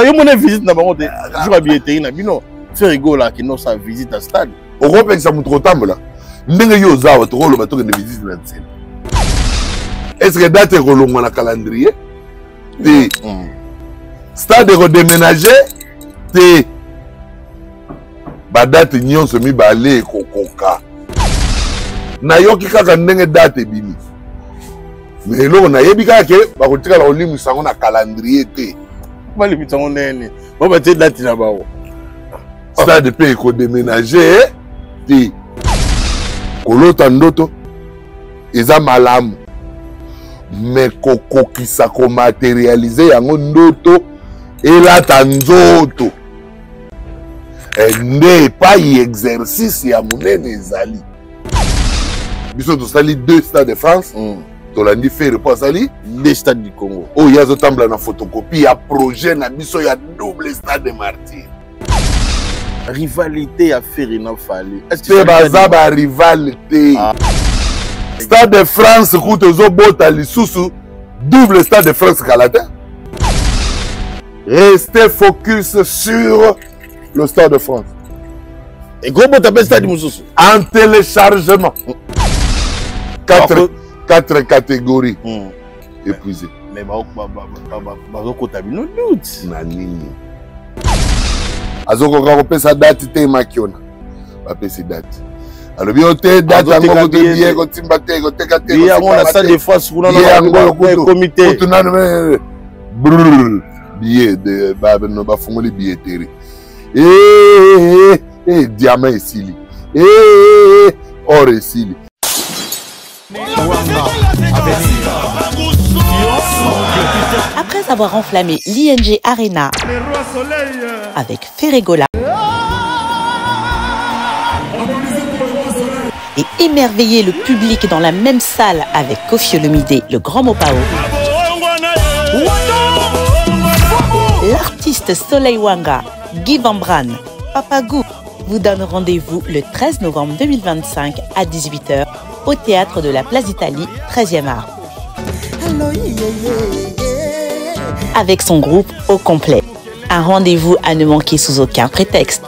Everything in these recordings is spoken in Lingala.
Yo mona visite na bango te jour ya billetterie na bino Ferre Gola akende osala visite na stade. Okopekisa moto kotambola ndenge yo oza awa, tokoloba tokende visite na nzela, est ce que date ekolongwa na calendrier te? Stade ekodeménage te, badate nyonso mibale ekokoka. Nayoki kaka ndenge date ebimi, mais eloko nayebi kaka ke bakotikala kolimwisa yango na calendrier te. Balimwisa yango ndenge ba batie date na bango? Stade mpe ekodeménage te. Kolota ndoto eza malamu, mais kokokisa, komaterialize yango, ndoto elata nzoto, nde epai exercice ya monene ezali. Biso tosali deux Stade de France, tolandi Ferre mpo asali deux Stade du Congo. Oyo ye azotambola na photocopie ya projet na biso ya double Stade de Martyr. Rivalité ya Ferre na Fally? Te, baza barival te. Stade de France kutu ezobota lisusu double Stade de France kala te. Restez focus sur le Stade de France. Ekobota mpe stade mosusu. En téléchargement, quatre catégories épuisées. Mais bazokota bino doute. Na nini? Azokoka kopesa date te. Makiona bapesi date, alobi yo te, date yango kutu bien kotimba te, koteka te. Yango na Stade de France kuna yango ekomi te. Kutu nanu brrr billet de bafungoli billetterie, diamant esili, or esili. Après avoir enflammé l'ING Arena avec Ferre Gola et émerveillé le public dans la même salle avec Koffi Olomide, le grand Mopao, l'artiste Soleil Wanga, Guy Van Bran, Papa Gou vous donne rendez-vous le 13 novembre 2025 à 18h au théâtre de la Place d'Italie, 13e art, avec son groupe au complet. Un rendez-vous à ne manquer sous aucun prétexte.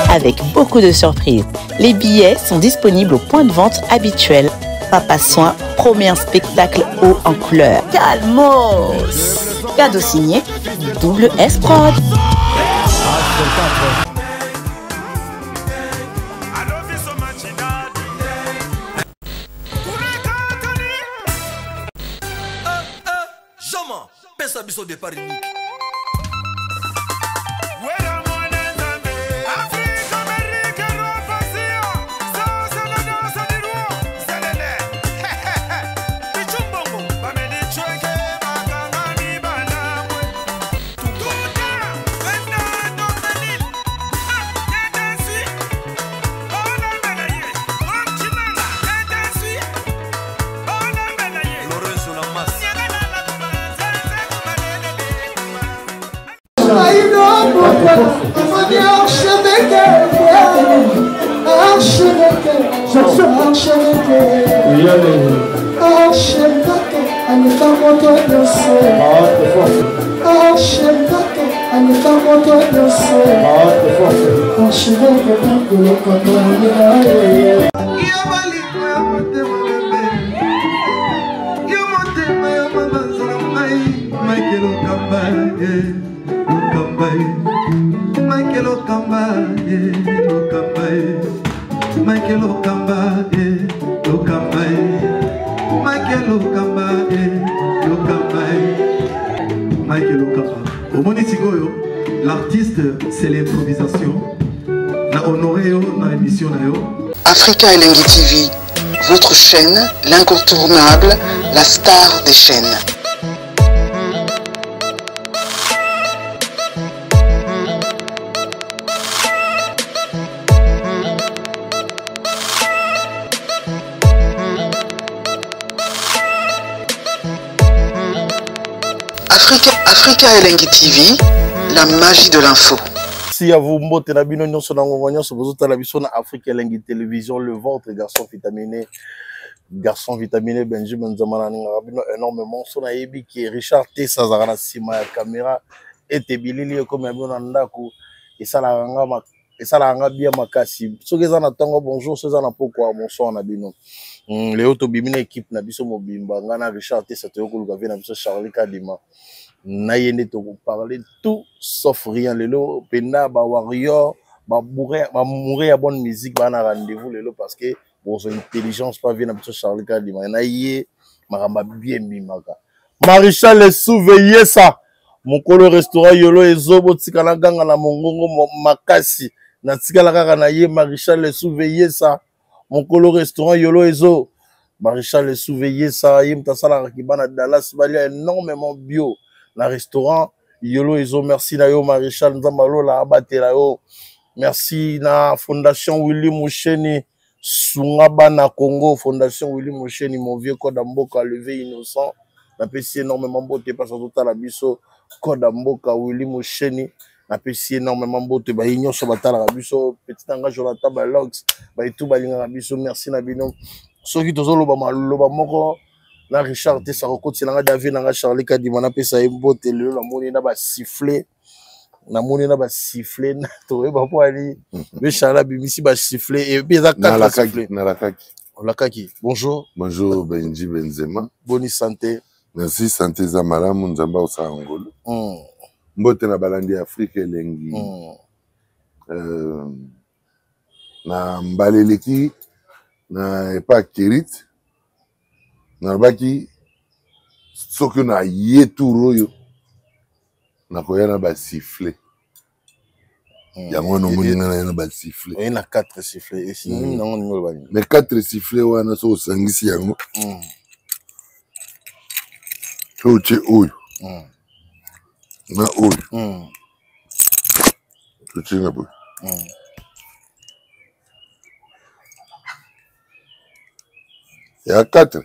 Avec beaucoup de surprises. Les billets sont disponibles au point de vente habituel. Papa Soin promet un spectacle haut en couleur. Calmos! Cadeau signé Double S Prod. Pesa biso départ unique. Omoni sikoyo, l'artiste, c'est l'improvisation. Na honoré yo na émission na yo. Africa Elengi TV, votre chaîne, l'incontournable, la star des chaînes. Africa Elengi TV, la magie de l'info. Merci à vous, mbote na bino nyonso na ngongo nyonso bozotala biso na Africa Elengi Télévision, le ventre garçon vitaminé. Garçon vitaminé Benji Benzema nalingaka bino énormément. So nayebi ke Richard Tessa azalaka na nsima ya caméra ete bilili ekomi ya bino na ndako esalaka nga esalaka nga bien makasi. Soki eza na ntongo bonjour, soki eza na pokwa bonsoir na bino. Lelo tobimi na équipe na biso mobimba, nga na Richard Tessa toyei koluka vie na biso Charlie Kadima. Na ye nde tokoparle tout sauf rien lelo mpenza. Ba warrior, bamoure ya bonne musique baa na rendez-vous lelo parce que bozwa intelligence pa vie na biso Charlie Kadima. Na ye makambo abie ebimaka. Maréchal Esouveye sa mokolo restaurant Yolo ezo botikala ganga na mongongo makasi natikala kaka na ye. Maréchal Esouveye sa mokolo restaurant Yolo ezo, Maréchal Esouveye sa ye moto asalaka kibana Dallas balia énormément bio na restaurant Yolo ezo. Merci na yo Maréchal, Nzambe alola abatela yo. Merci na Fondation Willy Musheni, sunga bana Congo. Fondation Willy Musheni, mon vieux code ya mboka, levé innocent, napesi énormément mbote mpasi azotala biso. Code ya mboka Willy Musheni, napesi énormément mbote. Baye nyonso batalaka biso, petit nanga Jonathan Balox, bayetu balingaka biso, merci na bino. Soki tozoloba maloba moko na Richard te, saka okotela nga David nanga Charlie Kadima, napesa ye mbote. Lelo namoni na basifflet, namoni na basifflet, toyeba mpo ali be Charlie abimisi basifflet et puis eza quatre sifflet. Nalakaki. Olakaki. Bonjour. Bonjour Benji Benzema. Boni santé? Merci, santé eza malamu, Nzambe akosala ngolu. Mbote na balandi ya Afrika Elengi. Na mbala eleki na epa Kerit, nalobaki soki na ye tour oyo nakoya na basifflet. Yango wana omoni nga na ye na basifflet. Oye na 4 sifflet, esinimi nango ningo oloba nini? Mais 4 sifflet wana, soki osangisi yango, soki otie oyo na oyo, totie na boye, ya 4.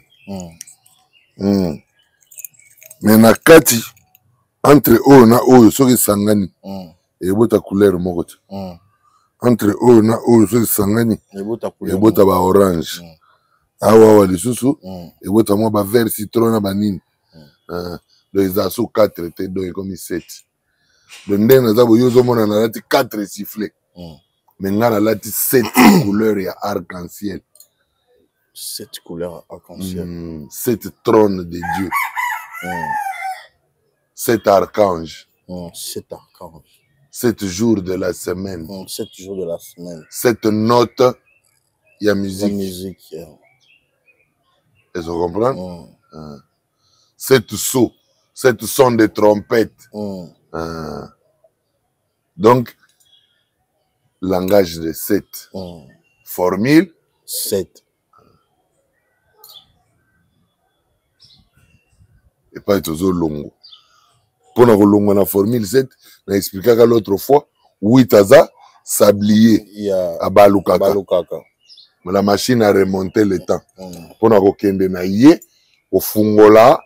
Mais na kati, entre oyo na oyo, soki esangani, ebota couleur moko te. Entre oyo na oyo, soki esangani, ebota couleur ebota ba orange. Awa awa lisusu ebota mwa ba vert citron na banini. Ah, donc eza so 4 te, donc ekomi 7. Donc ndenge naza boye, ozomona nalati 4 sifflet, mais nga nalati 7 couleur ya arc-en-ciel. Sept couleurs arc-en-ciel. Sept trône de Dieu, sept archanges, Sept archanges, sept jours de la semaine, 7 jours de la semaine, sept notes ya la musique. Musique, yeah. Est-ce que vous comprenez? Sept sceaux, sept sons de trompette. Donc langage de sept, formule sept. Epai tozolongwa mpona kolongwa na formule 7, na expliquaka l'autre fois, 8 aza sablier, ya abalukaka. Balukaka. La machine a remonté le temps mpona kokende na ye kofungola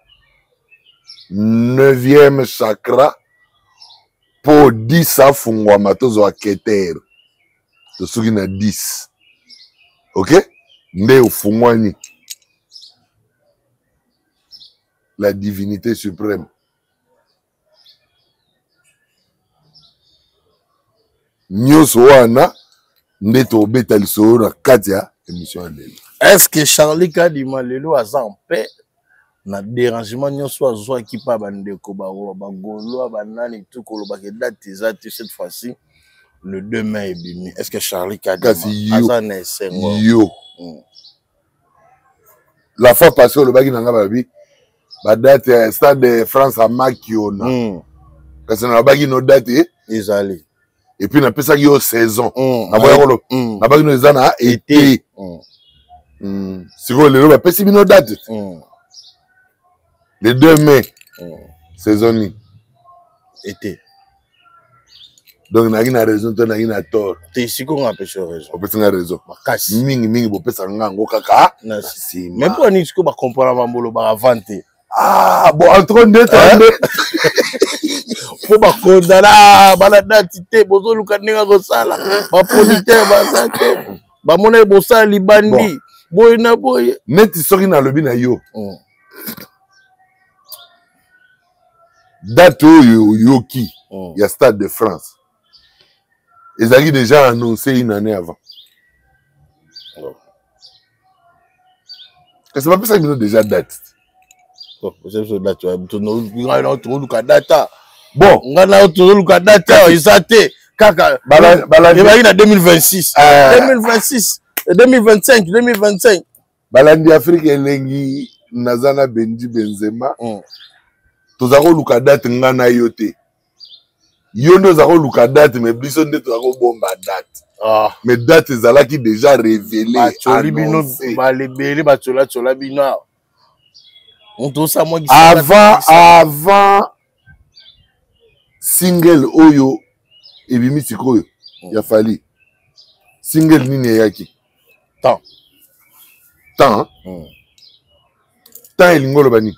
9e chakra mpo 10 afungwama, tozwa keter. Tosuki na 10, ok, nde ofungwani la divinité suprême. Nyonso wana nde tobeta lisolo na kati ya émission ya lelo. Est-ce que Charlie Kadima lelo aza en paix na dérangement nyonso azwaki mpa bandeko bagaulois, banani tu kolobaka date eza te? Cette fois-ci le 2 mai ebimi, est ce que Charlie Kadima Kasi yo- aza na esengo? Yo, la fois passée olobaki na nga, balobi badate ya Stade de France amakiona, kasi nalobaki no date ezali. Et puis napesaki yo saison. Naboya koloba, nabaki no eza na été. Sikoyo lelo bapesi bino date, le 2 mai. Saison nini? Été. Donc nayaki na raison to nayaki na tort? Te, sikoyo nga apesi yo raison. Opesi nga raison. Makasi. Mingimingi bopesaka nga yango kaka na na nsima. Mais mpo nini sikoyo bakomprendre bambolo avant te? Ah bon, entre nde to nde. Mpo bakondana bana date te, bozoluka ndenge kosala baproducteur baza te, bamona bosala libandi. Boye na boye. Neti soki nalobi na yo. Date oyo oyoki ya Stade de France ezalaki déjà annoncé une année avant. Oh. Kasi bapesaki bino déjà date. Ngai na tozoluka data. Bon, ngai na tozoluka data eza te kaka ebaki na 2026, 2026, 2025, 2025. Balandi Afrique Elengi, naza na Benji Benzema. Toza koluka date, nga na yo te. Yo nde oza koluka date, mais biso nde toza kobomba date. Ah. Mais date ezalaki déjà révélé. Batioli bino balebele, batiolatiola bino awa, moto osala. Avant single oyo ebimi sikoyo ya Fally, single nini eyaki? Temps. Temps. Temps elingi oloba nini?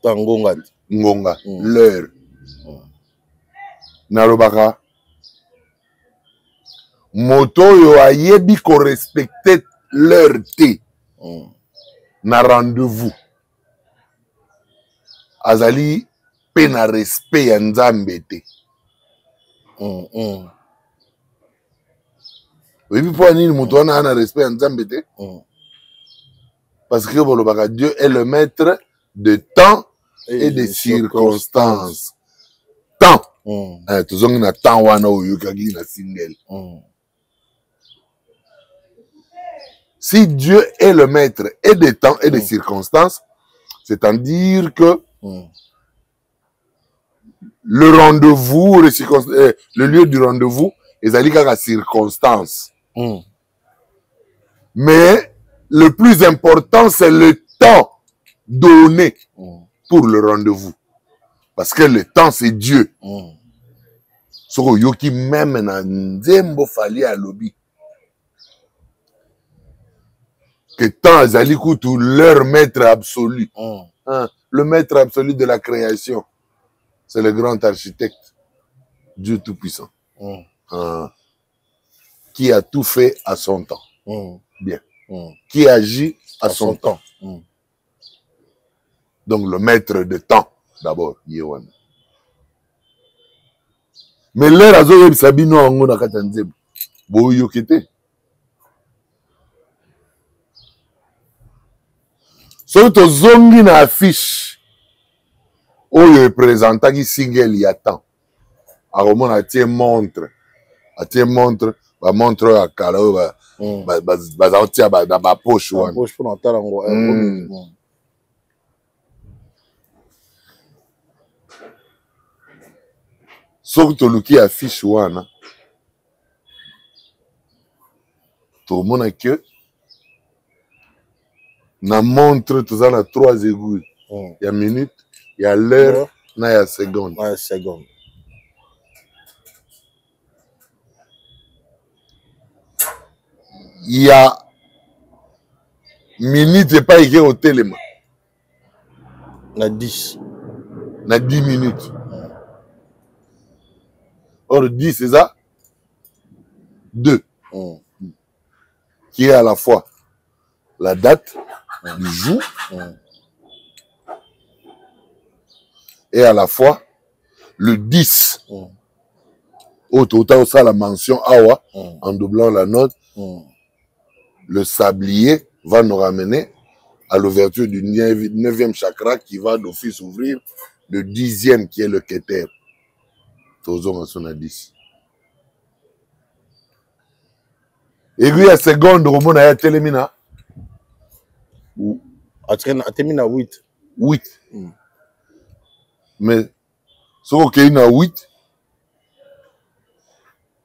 Temps, ngonga. Ngonga, l'heure. Nalobaka, moto oyo ayebi korespecte l'heure te na rendez-vous, azali mpe na respect ya Nzambe te. Oyebi mpo ya nini moto wana aza na respect ya Nzambe te? Parce que bolobaka Dieu est le maître de temps et de circonstances. Temps. Eh, tozongi na temps wana oyo oyokaki na single. Si Dieu est le maître et des temps et des circonstances, c'est-à-dire que le rendez-vous, le lieu du rendez-vous ezali kaka circonstance. Mais le plus important, c'est le temps donné pour le rendez-vous, parce que le temps, c'est Dieu. Soki oyoki même na nzembo, Fally alobi que temps azali kutu leur maître absolu. Hein, le maître absolu de la création, c'est le grand architecte, Dieu tout-puissant, hein, qui a tout fait à son temps. Bien. Qui agit à son temps. Donc le maître de temps, d'abord, ye wana. Mais l'heure azoyebisa bino yango na kati ya nzembo, boyoki te. Soki tozongi na affiche oyo epresentaki single ya Temps, akomona atie montre, atie montre, bamontre oyo ya kala oyo baza kotia na bapoche wana. Poche mpona kotala yango. Soki toluki affiche wana, tokomona ke na montre toza na trois aiguilles, ya minute, ya l'heure na ya seconde. Na ya seconde. Ya minute epai eke kotelema na 10. Na 10 minutes. Or 10 eza 2, qui est à la fois la date du jour et à la fois le 10 oyo touta kosala mention awa. En doublant la note, le sablier va nous ramener à l'ouverture du neuvième chakra, qui va d'office ouvrir le 10e, qui est le Keter. Tozonga so na 10. Aiguille ya seconde, okomona ye atelemi na Atemi na 8. 8. Mais soki okei na 8,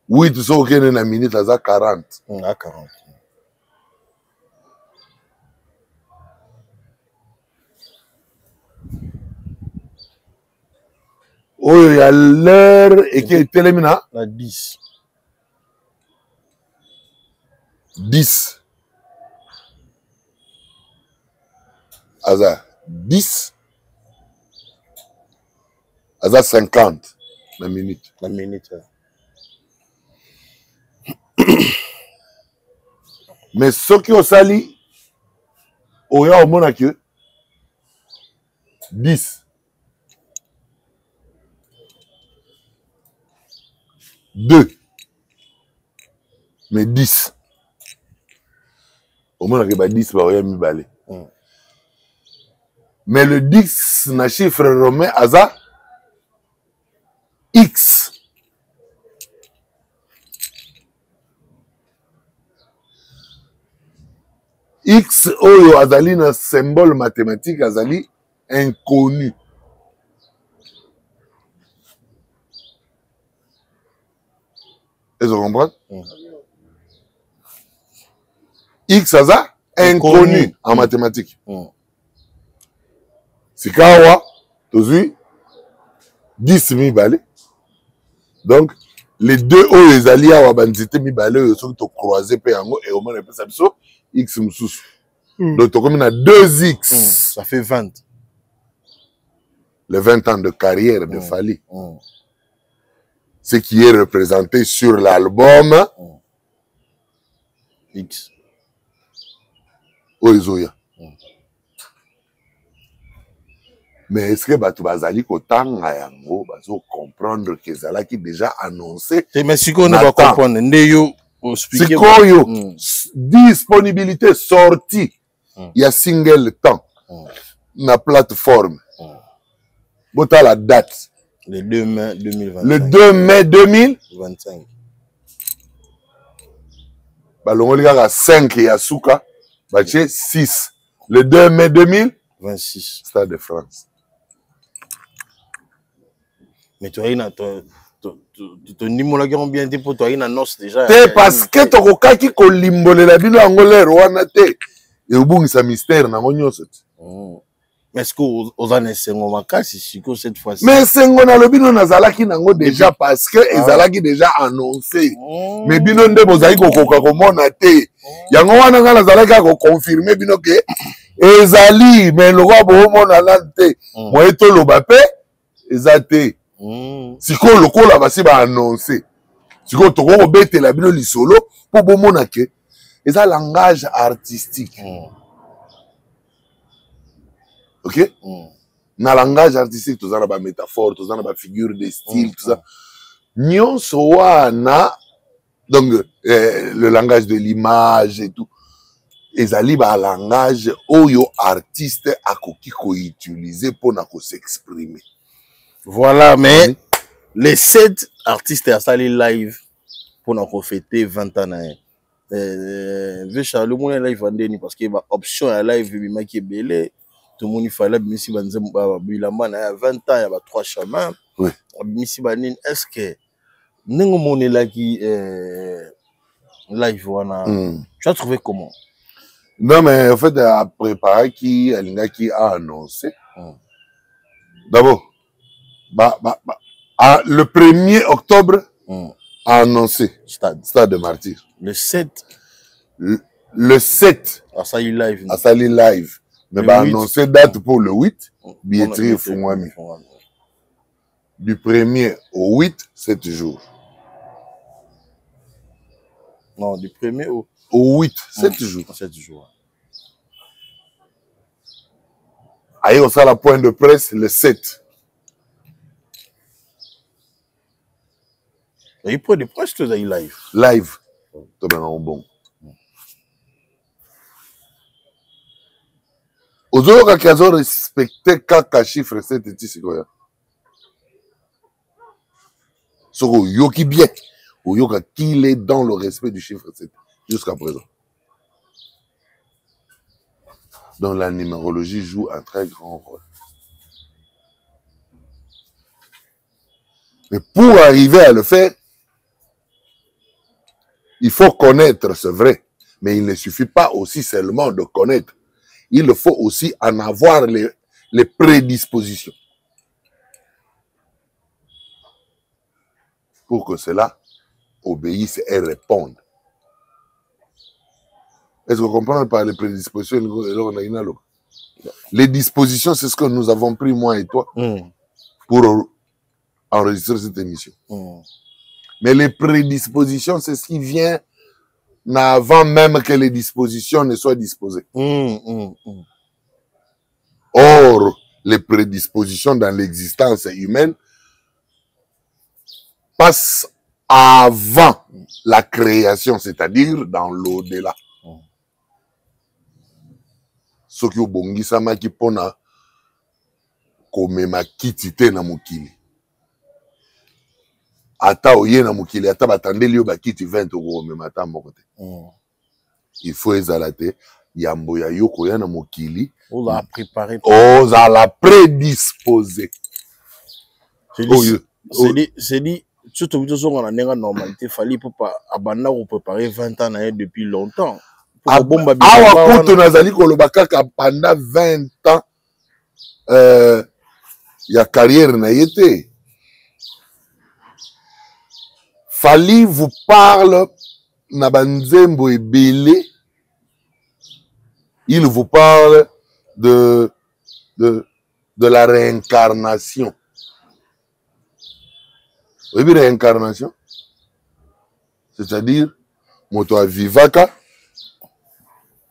8, soki okende na minute, aza 40. A 40. Oyo ya l'heure eke etelemi na Na 10. 10 aza 10, aza 50 na minute. Na minute. Mais soki osali Oya omona ke 10 2 mais 10 omonaka ba 10 baoya mibale mm. Mais le 10 na chiffre romain aza x. X oyo azali na symbole mathématique, azali inconnu. Est-ce que vous comprenez? X aza inconnu, inconnu en mathématiques. Sikawa tozwi 10 mibale. Donc les deux oyo ezali awa, banzete mibale oyo, soki tocroise mpe yango, eomona epesa biso x mosusu. Donc tokomi na 2x. Ça fait 20. Les 20 ans de carrière de Fally. Ce qui est représenté sur l'album X. Oyo ezoya. Mais est-ce que bato bazali kotanga yango, bazocomprendre ke ezalaki déjà annoncé? Te, mais sikoyo nde bacomprendre nde yo. Sikoyo disponibilité sortie ya single temps na plateforme, botala date. Le 2 mai 2025. Le 2 mai 2025. Balongoli kaka 5 ya suka, batie 6. Le 2 mai 2026, Stade de France. Mais toyaki na, tondimolaki yango bien te, mpo toyaki na noce déjà. Te, parce que tokokaki kolimbolela bino yango lere wana te, ebungisa mystère nango nyonso te. Mais est-ce que oza na esengo makasi sikoyo cette fois? Mais esengo, nalobi no, nazalaki nango déjà, parce que ezalaki déjà annoncé. Mais bino nde bozali kokoka komona te. Yango wana ngai nazalaki kaka koconfirme bino ke ezali, mais lokola boomona nanu te, moye toloba mpe eza te. Sikoyo lokola basi baannonce, sikoyo tokoki kobetela bino lisolo mpo bomona ke eza langage artistique. Ok. Na langage artistique, toza na bamétaphore, toza na bafigure de style, toza nyonso wana. Donc le langage de l'image et tout ezali balangage oyo artiste akoki koutilize mpona kos'exprimer. Voilà, mais les sept artistes asali live mpona kofete 20 ans na ye. Ve Charles, omoni live andeni? Parce que baoption ya live ebimaki ebele. Tomoni Fally abimisi banzembo, bilamba na ye ya 20 ans ya ba trois chemins. Abimisi banini. Est ce que ndenge omonelaki live wana, tu as trouvé comment? Non, mais en fait apréparaki, alingaki aannoncer d'abord ba, le 1er octobre, a annoncé stade, stade de Martyr. Le 7. Le 7. Asali live. Asali live, mais ba annoncé date pour le 8, billetterie efungwami du 1er au 8, 7 jours. Non, du 1er au Au 8, 7 jours. 7 jours. Aye osala point de presse le 7. Et point de presse, tozali live. Live, tobengango bongo. Ozoyokaki azorespecte kaka chiffre 7 ti sikoyo. Soki oyoki bien, oyoka qu'il est dans le respect du chiffre 7 jusqu'à présent. Donc la numérologie joue un très grand rôle. Mais pour arriver à le faire, il faut connaître, c'est vrai. Mais il ne suffit pas aussi seulement de connaître. Il faut aussi en avoir les prédispositions pour que cela obéisse et réponde. Est-ce que vous comprenez par les prédispositions? Les dispositions, c'est ce que nous avons pris, moi et toi, pour enregistrer cette émission. Mais les prédispositions, c'est ce qui vient Na avant même que les dispositions ne soient disposées. Or, les prédispositions dans l'existence humaine passent avant la création, c'est-à-dire dans l'au-delà. Soki obongisamaki mpona komema kiti te na mokili, ata oye na mokili, ata batandeli yo bakiti 20, okomema ata moko te. Il faut ezala te yambo ya yo koya na mokili, ozala préparé, ozala prédisposé. C'est dit, surtout tozonga na ndenge normalité, Fally Ipupa abanda kopréparer 20 ans na ye depuis longtemps. Awa kutu nazali koloba kaka pendant 20 ans ya carrière na ye te. Fally vous parle na banzembo ebele, il vous parle de la réincarnation. Oyebi réincarnation, c'est-à-dire moto avivaka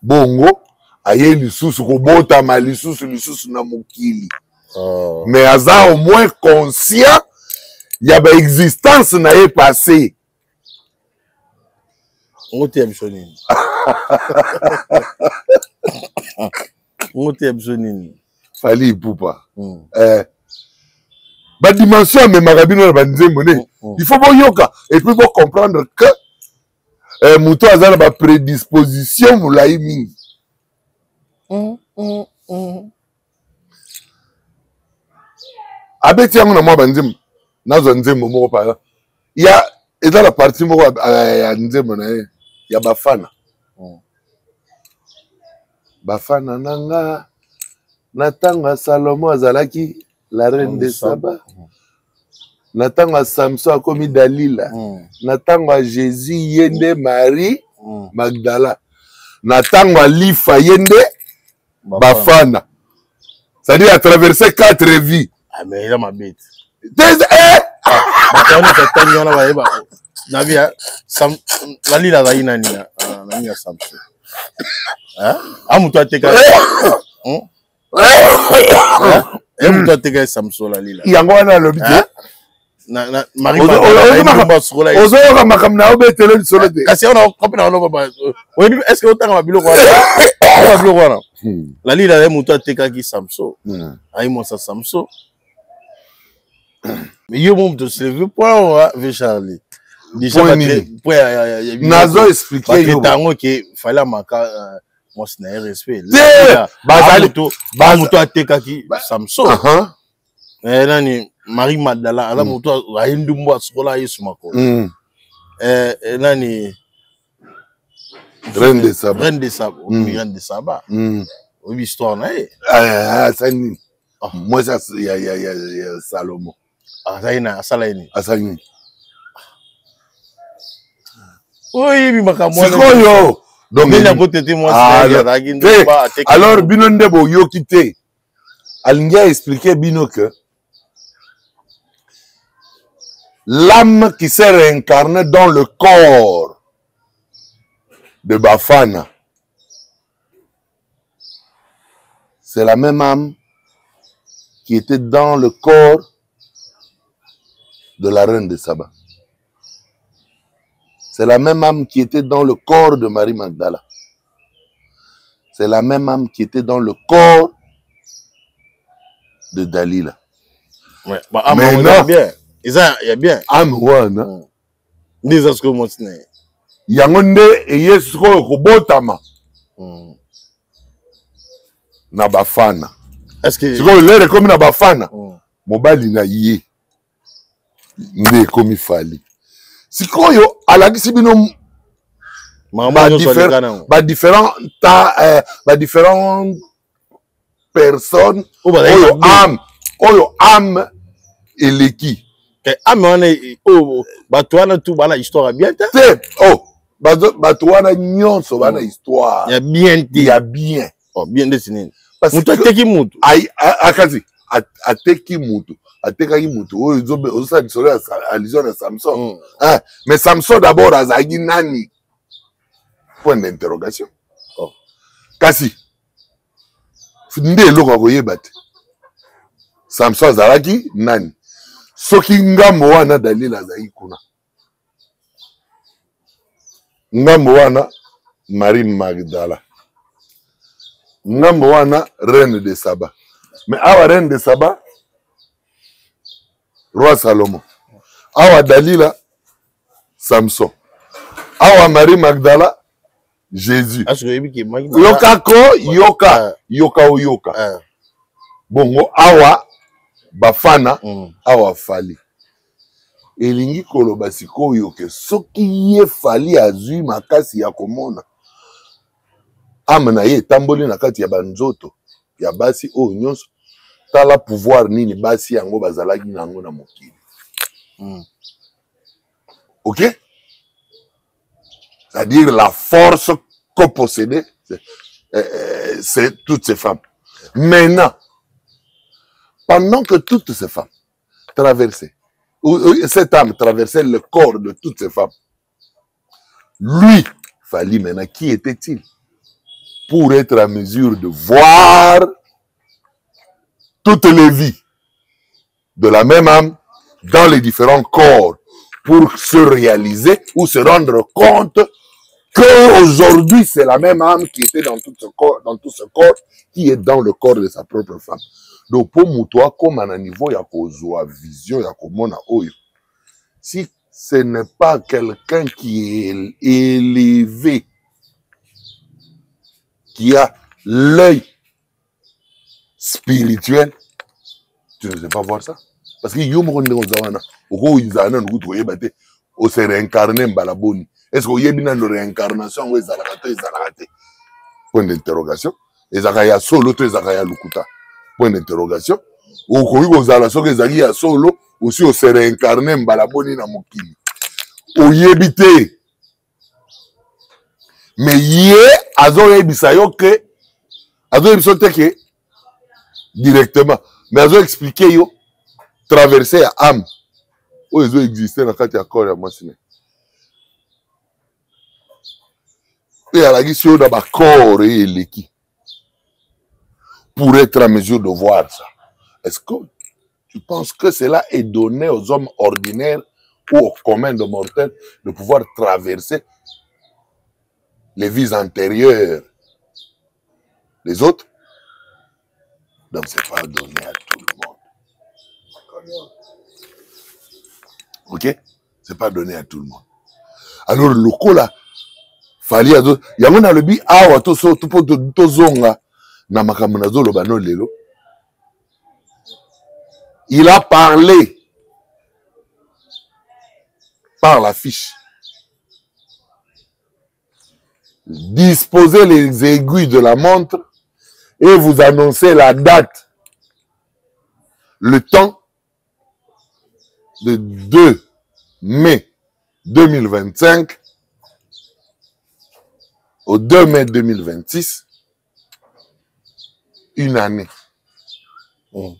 bongo, aye lisusu kobotama lisusu lisusu na mokili. Oh. Mais aza au moins conscient ya baexistence na ye passé. Ngo te ya biso nini? Ngo te ya biso nini? Fally Ipupa. Badimension amemaka bino na banzembo ne. Il faut boyoka et puis bocomprendre que moto aza na baprédisposition molai mingi. Abeti yango na mwa banzembo. Nazwa nzembo moko par exemple, ya eza na partie moko ya nzembo na ye ya Bafana. Bafana na nga, na ntango ya Salomo azalaki la reine de Saba, na ntango ya Samson akomi Dalila, na ntango ya Jésus ye nde Marie Magdala, na ntango ya Lifa ye nde Bafana, c'est-à-dire à traverser quatre vies. Ah, mais eza mabe te. Eh! Bato wana tatangi wana bayeba nabi Lalila azali nani nani ya Samson, a moto ateka ye, moto ateka ye Samson, Lalila. Yango wana alobi te. Ozoyoka makambo na yo, betele lisolo te. Kasi wana kopi na oloba, oyebi, est ce que otanga babiloko wana, babiloko wana? Lalila ye moto atekaki Samson, ayi mwasa Samson. Mais yo mo moto soulever point ve Charlie. Déjà nazo expliquer. Yo yango ke Fally amaka mwasi na ye respect. Te, bazali moto atekaki Samson, nani, Marie Magdala aza moto aye ndumbu, asukola Yesu makolo, nani? Reine de Saba. Reine de Saba, reine de Saba, oyebi histoire na ye? Asali nini? Mwasi ya Salomo. Azali na asala ye nini? Asali nini? Oyebi makambo. Sikoyo donc yango tete mwasi azalaki ndumba. Alors bino nde boyoki te. Alingi aexpliquer bino que l'âme qui s'est réincarnée dans le corps de Bafana, c'est la même âme qui était dans le corps de la reine de Saba. C'est la même âme qui était dans le corps de Marie Magdala. C'est la même âme qui était dans le corps de Dalila. Ouais, bah, âme maintenant, bien. Eza ya bien. Âme wana. Nde eza sikoyo mwasi na ye. Yango nde eye sikoyo kobotama na Bafana. Sikoyo lere ekomi na Bafana, mobali na ye nde ekomi Fally. Sikoyo alakisi bino badifférent ta badifférent personne oyo âme, oyo âme eleki. Âme wana, oyo bato wana tu bana histoire ya bien te. Te, oh, bato wana nyonso bana histoire ya bien te. Ya bien. Oh, bien ndeti nini? Moto ateki motu. Akasi ateki motu, atekaki motu oyo ozosala lisolo ya allusion na Samson. Mais Samson d'abord azalaki nani? Point d'interrogation. Oh. Kasi nde eloko ya koyeba te, Samson azalaki nani? Soki ngambo wana Dalila azalaki kuna, ngambo wana Marie Magdala, ngambo wana reine de Saba. Mais awa reine de Saba, roi Salomon, awa Dalila, Samson, awa Marie Magdala, Jésus. Yoka ko yoka, ah. Yoka oyoka, ah. Bongo awa bafana, awa Fally. Elingi koloba sikoyo ke soki ye Fally azwi makasi ya komona ame na ye etamboli na kati ya banzoto ya basi oyo nyonso, tala pouvoir nini basi yango bazalaki na yango na mokili. Ok, c'est-à-dire la force que possédait c'est toutes ces femmes. Maintenant, pendant que toutes ces femmes traversaient, ou cette âme traversait le corps de toutes ces femmes, lui, Fally maintenant, qui était-il pour être à mesure de voir toutes les vies de la même âme dans les différents corps pour se réaliser ou se rendre compte qu'aujourd'hui, c'est la même âme qui était dans tout ce corps, dans tout ce corps, qui est dans le corps de sa propre femme? Donc, pour moto akoma na niveau ya kozwa vision ya komona oyo, si ce n'est pas quelqu'un qui est élevé, qui a l'œil spirituel, tu ne sais pas voir ça. Parce que yo moko ndenge oza wana, okozala nanu kutu koyeba te ose réincarne mbala boni. Est ce que oyebi nano réincarnation yango ezalaka to ezalaka te? Point d'interrogation. Ezalaka ya solo to ezalaka ya lokuta? Point d'interrogation. Okoki kozala, soki ezalaki ya solo, osi ose réincarne mbala boni na mokili, oyebi te. Mais ye azoyebisa yo ke, azoyebisa yo te ke directement, mais azoexplique yo traverse ya âme oyo ezoexiste na kati ya corps ya mwasi na ye, mpe alakisi yo na bacorps eye eleki pour être à mesure de voir ça. Est-ce que tu penses que cela est donné aux hommes ordinaires ou aux communs de mortels de pouvoir traverser les vies antérieures des autres? Donc c'est pas donné à tout le monde. Ok? C'est pas donné à tout le monde. Alors lokola Fally azo yango, nalobi awa toso mpo tozonga na makambo nazoloba no lelo, il a parlé par l'affiche: disposez les aiguilles de la montre et vous annoncez la date, le temps de 2 mai 2025 au 2 mai 2026, une année.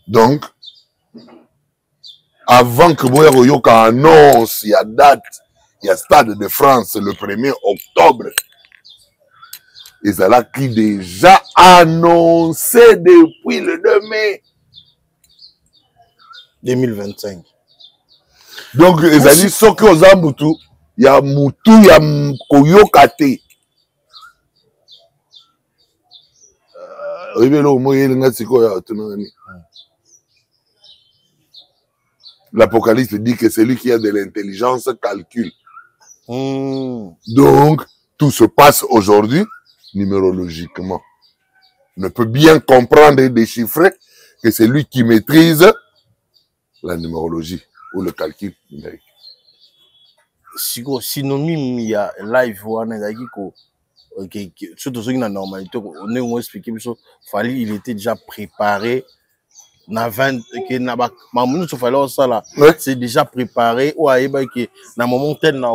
Donc, avant que boya koyoka annonce ya date ya Stade de France le 1er octobre, ezalaki déjà annoncé depuis le 2 mai 2025. Donc ezali soki oza mutu ya mutu ya koyoka te, oyebi eloko moko eyelinga sikoyo atunanga nini? L'Apocalypse dit que celui qui a de l'intelligence calcule. Donc, tout se passe aujourd'hui numérologiquement. Ne peut bien comprendre et déchiffrer que c'est lui qui maîtrise la numérologie ou le calcul numérique. Sikoyo synonyme ya live wana ezalaki ko so tozongi na normalité, ndenge oexplique biso, Fally, il était déjà préparé na 20 ke na makambo nyonso Fally osala, c'est déjà préparé. Oyo ayebaki ke na moment tel na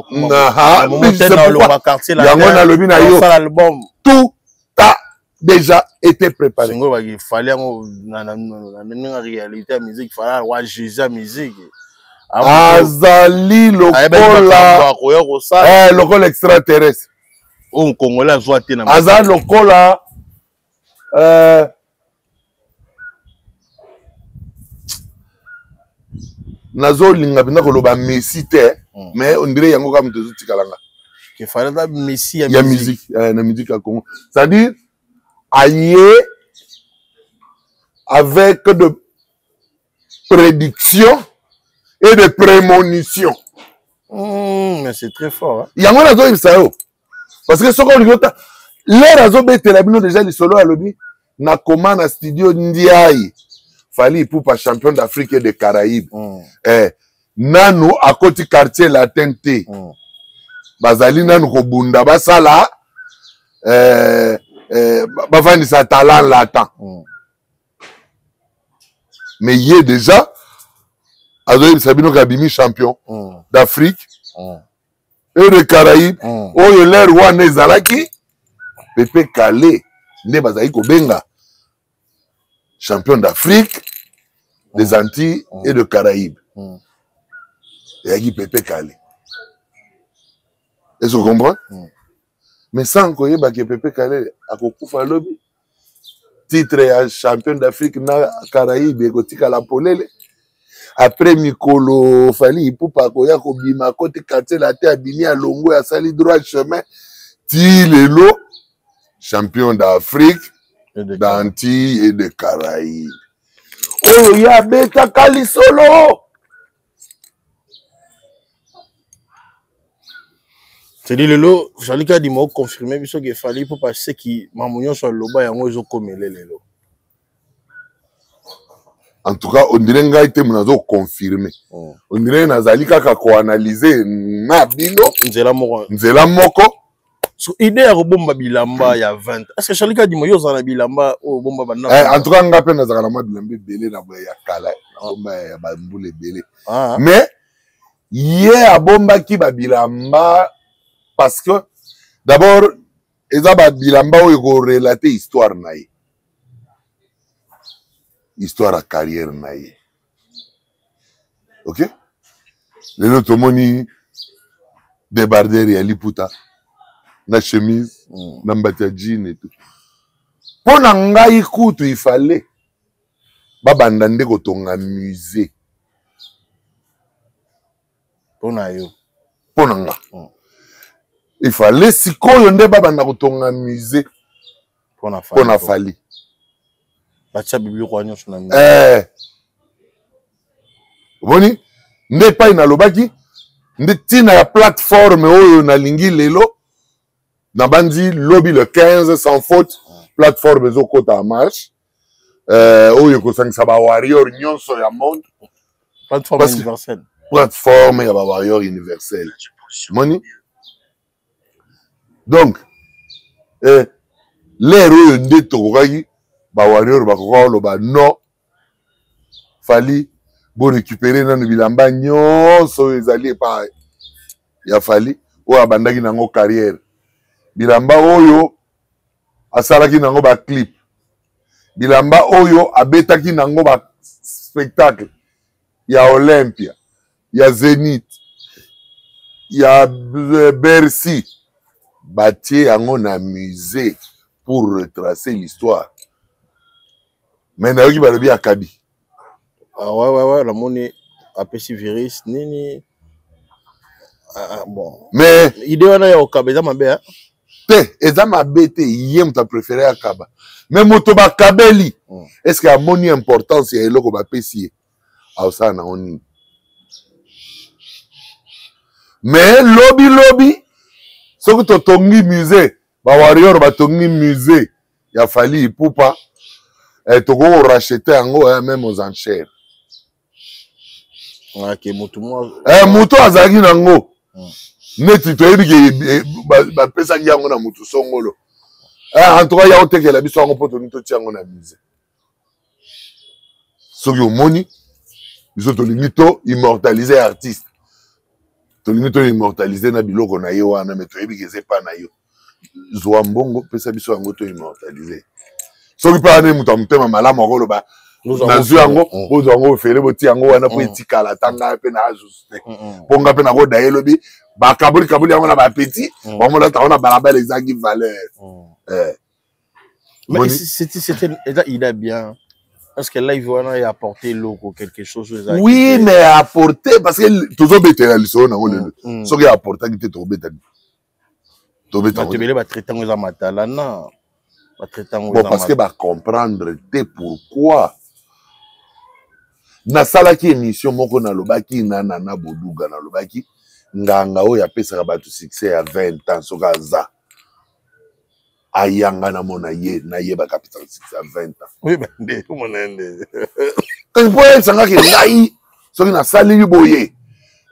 moment tel na olongwa quartier. Yango nalobi na yo. Osala album. Tout a déjà été préparé. Singo baki Fally yango na ndenge réalité ya musique, Fally wa Jésus ya musique. Azali lokola akoya kosala lokola extraterrestre. Oyo congolais azwa te na aza lokola nazolinga mpenza koloba messi te, mais on dirait yango kaka moto ezotikala nga. Ke Fally aza messi ya ya musique, na musique ya Congo, c'est-à-dire aye avec de prédiction et de prémonition. Mais c'est très fort, hein? Yango nazoyebisa yo parce que soki olingi ota lere azobetela bino déjà lisolo, alobi nakoma na studio Ndiaye, Fally Ipupa champion d'Afrique et de Caraïbes. Nanu akoti Quartier Latin te. Bazali nanu kobunda basala bavandisa talent latent. Mais ye déjà azoyebisa bino ke abimi champion d'Afrique et de Caraïbes. Oyo lere wana ezalaki Pepe Kale nde bazali kobenga champion d'Afrique, des Antilles et de Caraïbes. Eyaki Pepe Kale, est-ce que comprend? Mais sans koyeba ke Pepe Kale akokufa lobi, titre ya champion d'Afrique na Caraïbe ekotikala polele. Après mikolo, Fally Ipupa akoya kobima, akoti Quartier Latin, abimi, alongo, asali droit chemin ti lelo champion d'Afrique, d'Antilles et de Caraïbes. Oyo ye abetaka lisolo. C'est-à-dire lelo Charly Kadima oconfirme biso ke Fally mpo paseki mambo nyonso aloba yango ezokomele lelo. En tout cas, on dirait ngai te nazo confirmer. On dirait nazali kaka koanalyse na bino. Nzela moko. Nzela moko. So idée ya kobomba bilamba ya 20, est ce que Charly Kadima, yo ozala na bilamba oyo obomba banda? En tout cas, nga mpe nazalaka na mwa bilamba ebele na boye ya kala, nabomba ya bambula ebele. Mais ye abombaki babilamba parce que d'abord eza babilamba oyo ekorelate histoire na ye, histoire ya carrière na ye. Ok, lelo tomoni débardeur ya liputa na chemise na mbati ya jean et tout. Mpo na ngai kutu ifale babanda nde kotonga musée. Mpo na yo? Mpo na nga, ifale sikoyo nde babanda kotonga musée mpo na Fally. Batia bibiloko nyonso na Omoni nde epai nalobaki nde ntina ya plateforme oyo nalingi lelo nabandi lobi le 15 sans faute, plateforme ezokota en marche, oyo ekosangisa bawarrior nyonso ya monde. Plateforme universelle. Plateforme ya bawarrior universelle, moni. Donc lere oyo nde tokokaki, bawarrior bakoka koloba non, Fally, borécupere nanu bilamba nyonso oyo ezali epai ya Fally, oyo abandaki nango carrière, bilamba oyo asalaki nango baclip, bilamba oyo abetaki nango baspectacle ya Olympia, ya Zénith, ya Bercy, batie yango na musée pour retracer l'histoire. Mais nayoki balobi akabi. Ah, ouais, namoni apesi virus nini. Ah, bon. Mais idée wana ya okaba eza mabe, hein? Te, eza mabe te. Ye moto apréféré akaba, mais moto bakabeli, est ce que amoni importance ya eloko bapesi ye, aosala nango nini? Mais lobi lobi soki totongi musée, bawarrior batongi musée ya Fally Ipupa, tokoki koracheter yango même aux enchères. Ke motu mwa moto azalaki nango, neti toyebi ke bapesaki yango na motu songolo, en tout cas ya otekela biso yango mpo tolingi totia yango na musée. Soki omoni biso tolingi to immortaliser artiste, tolingi to immortaliser na biloko na ye wana, mais toyebi ke eza epa na yo, zwa mbongo, pesa biso yango to immortaliser. Soki mpe wana moto ya motema malamu akoloba nazwi yango, bozwa yango ofele, botia yango wana mpo etikala ata ngai mpe na azusu te, mpo ngai mpe nakoda ye lobi. Bakaboli kaboli yango na bapetit, bamolata yango na balabala, ezangi valeur. Mais c'était eza ida bien. Est-ce que live wana ya apporté eloko, quelque chose oyo ezalaki Oui, te? Mais apporté parce que tozobetela lisolo nango lelo. Soki apportaki te, tokobeta tobeta Bato yango te. Ebele batraite yango eza matalana, batraite yango Bon, eza parce que bacomprendre te pourquoi nasalaki émission moko. Nalobaki na Nana Boduga, nalobaki nganga oyo apesaka bato succès ya 20 ans, soki aza ayanga namona ye, nayebaka apesaka succès ya 20 ans. Oyeba nde omona ye nde. Kasi mpo oyebisangaki ngai, soki nasaleli boye,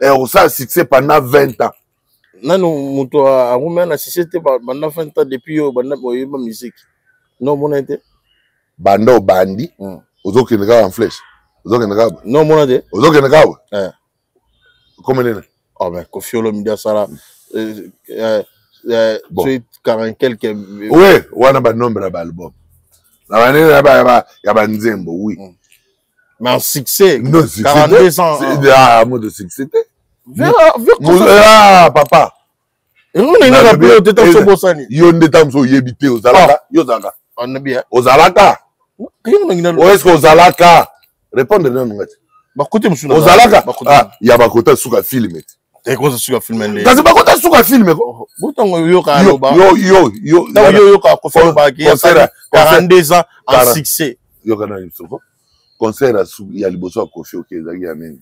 kosala succès pendant 20 ans. Nanu moto akomea na succès te banda 20 ans, depuis oyo banda oyeba musique, no omona ye te. Banda obandi, ozokende kaka en flèche, ozokende kaka. No omona te. Ozokende kaka. Comme nini? Ah ben, Koffi Olomide asala Bon. soki 40 quelque. Oui, wana banombre ya baalbum na banene ya banzembo, oui. Mais en succès, Non, succès 42 te. ans. Ah, moto succès te. Vers Ah, papa. Yango ndenge rappeler te, ntango sobosani. Yo nde ntango mosusu oyebi te. Ozalaka, yo ozalaka. Anabi ya Ozalaka. Yango ndenge O est-ce que ozalaka? Répondre nanu nga te. Bakote mosusu. Ozalaka. Ah, ya bakota suka film te. Ekoza suka film nde. Kasi bakota suka film ko. Botango oyoka Yo aloba. Yo yo yo. Ntango yo oyoka Koffi alobaki 42 ans en succès. Yoka na soko concert ya liboso ya Koffi oke ezalaki ya nini?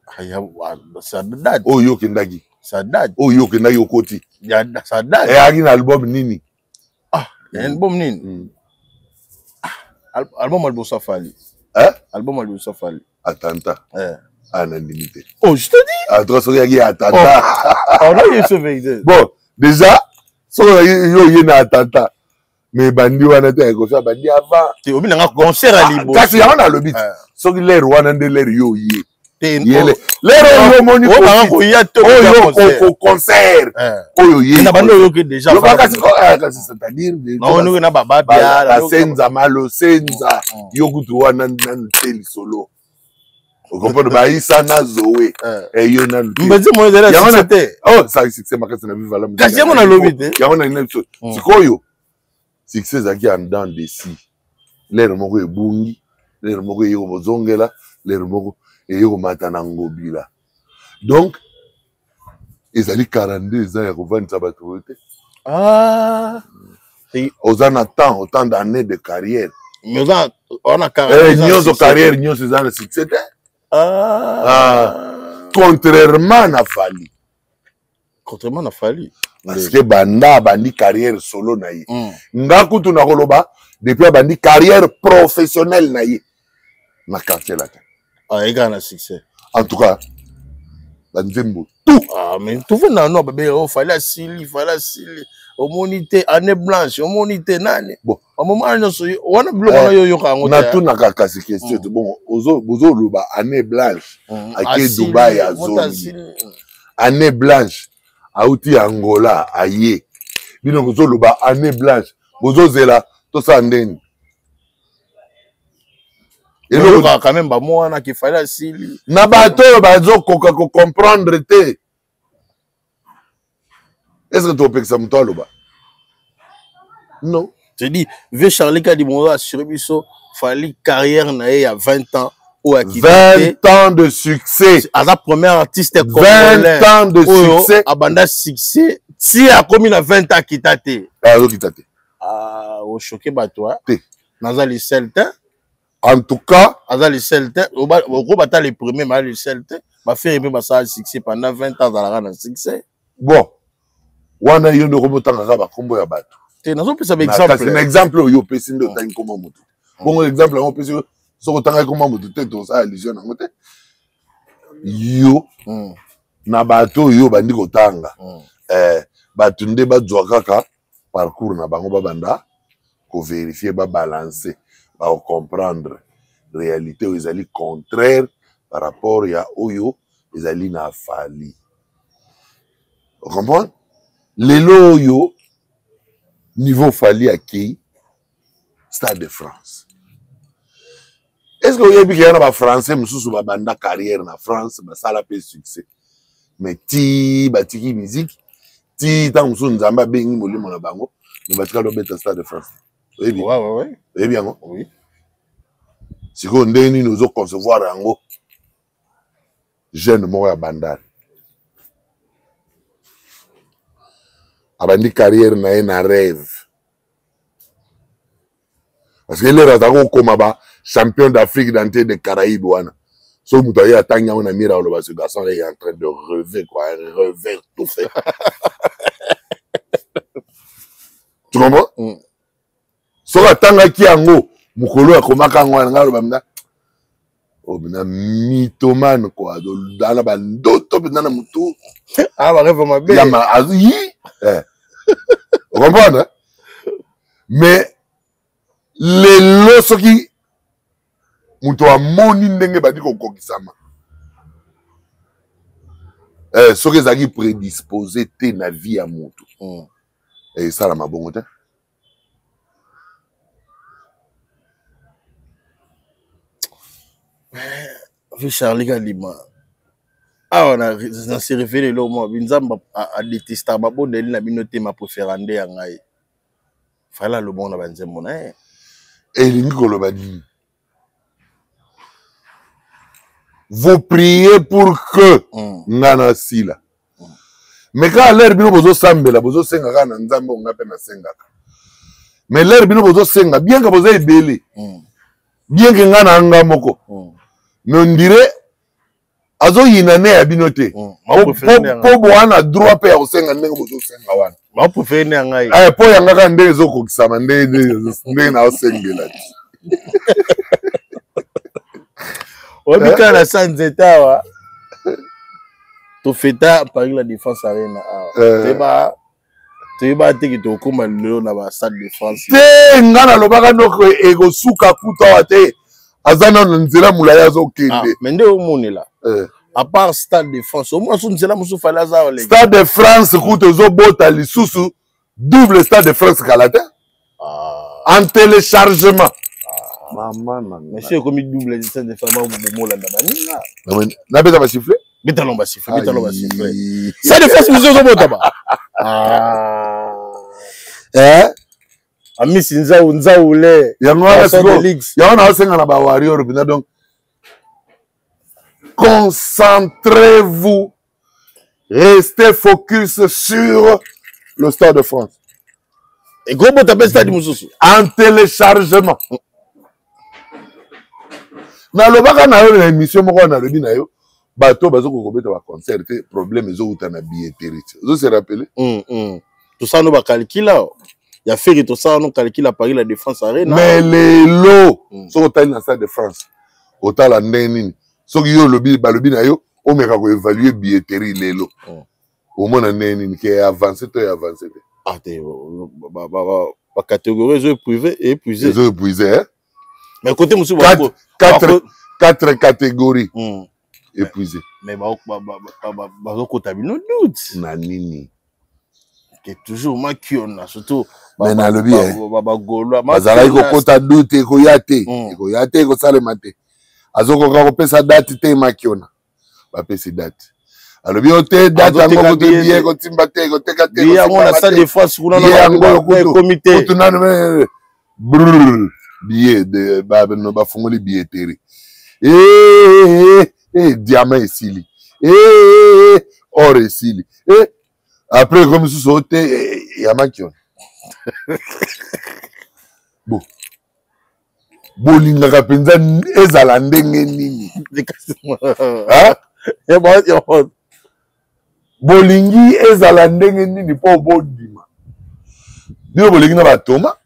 Ah, ah, ça date. Oyo yo okendaki. Ça date. Oyo yo okendaki, okoti. Ya, ça date. Eyaki na album nini? Ah, album nini? Album ya liboso afali. Hein? Album ya liboso afali. Attentat. Eh. Ah, nandimi te. Oh, je te dis. En tout cas, soki eyaki ya attentat. Oh, là, il se vérité. Bon, déjà soki ozalaki yo oye na attentat, mais ebandi wana te. Koffi abandi avant. Te, obi nanga concert ya liboso. Kasi yango nalobi te. Eh. Soki lere wana nde lere yo oye. Te. Yele lere oyo omoni oyo banga Koffi, koya te. Oyo concert. concert oyo ye Na bando oyoki déjà. Yoka kasi ah, kasi c'est-à-dire Naonoki na bababia. Basenza malosenza, yo kutu wana nanu te. Lisolo ocomprendre, baisa na Zoe, eyo nanu te. Mbezi mo ezali Yango ya succès te. Oh, ça succès makasi na Viva la Musique. Kasi yango nalobi te. Yango na nini biso. Sikoyo succès ezalaki en dents de scie. Lere moko ebungi, lere moko eye kozongela, lere moko eye komata na ngobila. Donc ezali 42, eza ya kovandisa bato oyo te. Ah. Oza na temps, autant d'années de carrière. Mais oza wana Eh, nyonso carrière nyonso eza na succès te. Ah. Ah. Contrairement na Fally. Contrairement na Fally. Parce que banda abandi carrière solo na ye, nga kutu na koloba depuis abandi carrière professionnelle na ye na Quartier Latin. Ah, ekaka na succès. En tout cas, banzembo tout. Ah, mais tofanda no babengaka o Fally asili, Fally asili, omoni te année blanche, omoni te nani. Bon. Bamoma wana nyonso wana, biloko wana yo oyoka yango te. Natunaka kasi question te. Bon, bozoloba année blanche, ake Asili, Dubai, moto azongi. Asili. Année blanche, auti Angola, aye. Bino bozoloba année blanche, bozozela tosala ndeni? Eloko Oyokaka quand même bamo wana ke Fally asili. Na bato oyo bazokoka kocomprendre te, est ce que topekisa moto aloba? Non. Je dis, vieux Charlie Kadimo assuré biso Fally, carrière na ye ya 20 ans oyo akiti te. 20 ans de succès. Aza premier artiste 20 congolais ans de oyo succès. Abanda succès ti akomi na 20 ans, akita te. Azokita te. Ah, ochoquer bato, hein? Te. Naza le seul te. En tout cas. Aza le seul te. Okobata le premier, mais le seul te. Baferre mpe basala succès pendant 20 ans, azalaka na succès. Bon, wana yo nde okomotanga kaka bakombo ya bato. Te, nazopesa Kasi na baexemple. Exemple oyo opesi nde otangi kombo motu. Bongo exemple yango opesi, soki otangaki kombo motu te, tosala allusion nango te. Yo na bato oyo bandi kotanga, bato nde bazwa kaka parcours na bango, babanda kovérifier, babalance, bakocomprendre réalité oyo ezali contraire par rapport ya oyo ezali na Fally. Comprendre lelo oyo niveau Fally akei Stade de France, est ce que oyebi ke ya na bafrançais mosusu babanda carrière na France, basala mpe succès? Mais ti batiki musique, ti ntango mosusu Nzambe abengi molimo na bango, mais batikali obeta Stade de France. Oyebi? Ouais. Oyebi yango? Oui. Sikoyo ndenge nini ozo concevoir yango? Jeune moko ya Bandal abandi carrière na ye na rêve, parce que lelo azalaki kokoma ba champion d'Afrique d'entrée de Caraïbes wana. Soki moto aye atangi yango na mire, aloba ce garçon est en train de rêver quoi, un rêveur tout fait. Tu comprends? Soki atangaki yango mokolo akomaka yango wana, ngai aloba mna obina mythomane quoi, azolala bandoto mpenza na motu. Ah, ba rêve mabe. Yama yi eh. Comprendre? Mais lelo soki moto amoni ndenge bandi kokokisama, eh, soki ezalaki prédisposé te na vie ya moto, esalama bongo te. Vieux Charlie Kalima, awa na se révélé lelo mwa Nzambe adetestaka mabondeli na bino te, ma préféré nde ya ngai. Fala aloba na banzembo na ye. Elingi koloba nini? Vous priez pour que nga nasila, mais kaka l'heure bino bozosambela, bozosenga kaka na Nzambe oyo nga mpe nasengaka. Mais l'heure bino bozosenga, bien que boza ebele, bien que nga na nga moko, mais on dirait azoyina ne ya bino te, po boa na droit mpe ya kosenga ndenge bozosenga wana. Bapréféré nde ya ngai. Po yanga kaka ndenge ezokokisama, ndenge naosengela ti. Oyebi kaka na sa nzete awa tofeta Paris La Défense Arena awa, toyeba toyeba te ke tokóma lelo na ba Stade de France. Te, nga nalobaka noko ekosuka kutu awa te, aza nano nzela molai azokende. Mais nde omonela, à part Stade de France, omona so nzela mosusu Fally aza oleki. Stade de France kutu ezobota lisusu double Stade de France kala te, en téléchargement. Mama na monsieur, ekomi double Stade de France, bomolanda baninga. Nabeta basifflet. Betalo basifflet, betalo basifflet. Stade de France mosusu ezobota ba Amisi Nzau Nzau le. Yango wana sikoyo, yango naosenga na bawarrior mpenza. Donc concentrez-vous, restez focus sur le Stade de France. Ekobota mpe stade mosusu. En téléchargement. Nalobaka na yo na émission moko, nalobi na yo bato bazokoka kobeta baconcert te, problème ezowuta na billetterie te. Ozo se rappeler? Tosala no bacalcul ya Ferre, tosala no calcul ya Paris La Défense Arena. Mais lelo, soki otali na Stade de France, otala ndenge nini, soki yo olobi, balobi na yo omeka koévalue billetterie lelo, omona ndenge nini ke avance to avance te. Ah te, bacatégorie ezo épuisé, épuisé. Ezo épuisé. Mais côté mosusu, quatre catégories épuisé. Mais bazokota bino doute. Na nini? Ke toujours Makiona, surtout. Mais nalobi bagaulois bazalaki kokota doute, ekoya te, ekoya te, ekosalema te, azokoka kopesa date te. Makiona bapesi date, alobi yo te, date yango kutu billet ekotimba te, ekoteka te. Yango na Stade de France kuna. Yango ekomi te. Kutu nanu brrr billet de bafungoli billetterie, diamant esili, or esili, après ekomi susu o te ya Makiona. Bon, bolingaka mpenza ezala ndenge nini? Bolingi ezala ndenge nini mpo bondima? Bino bolingi na batoma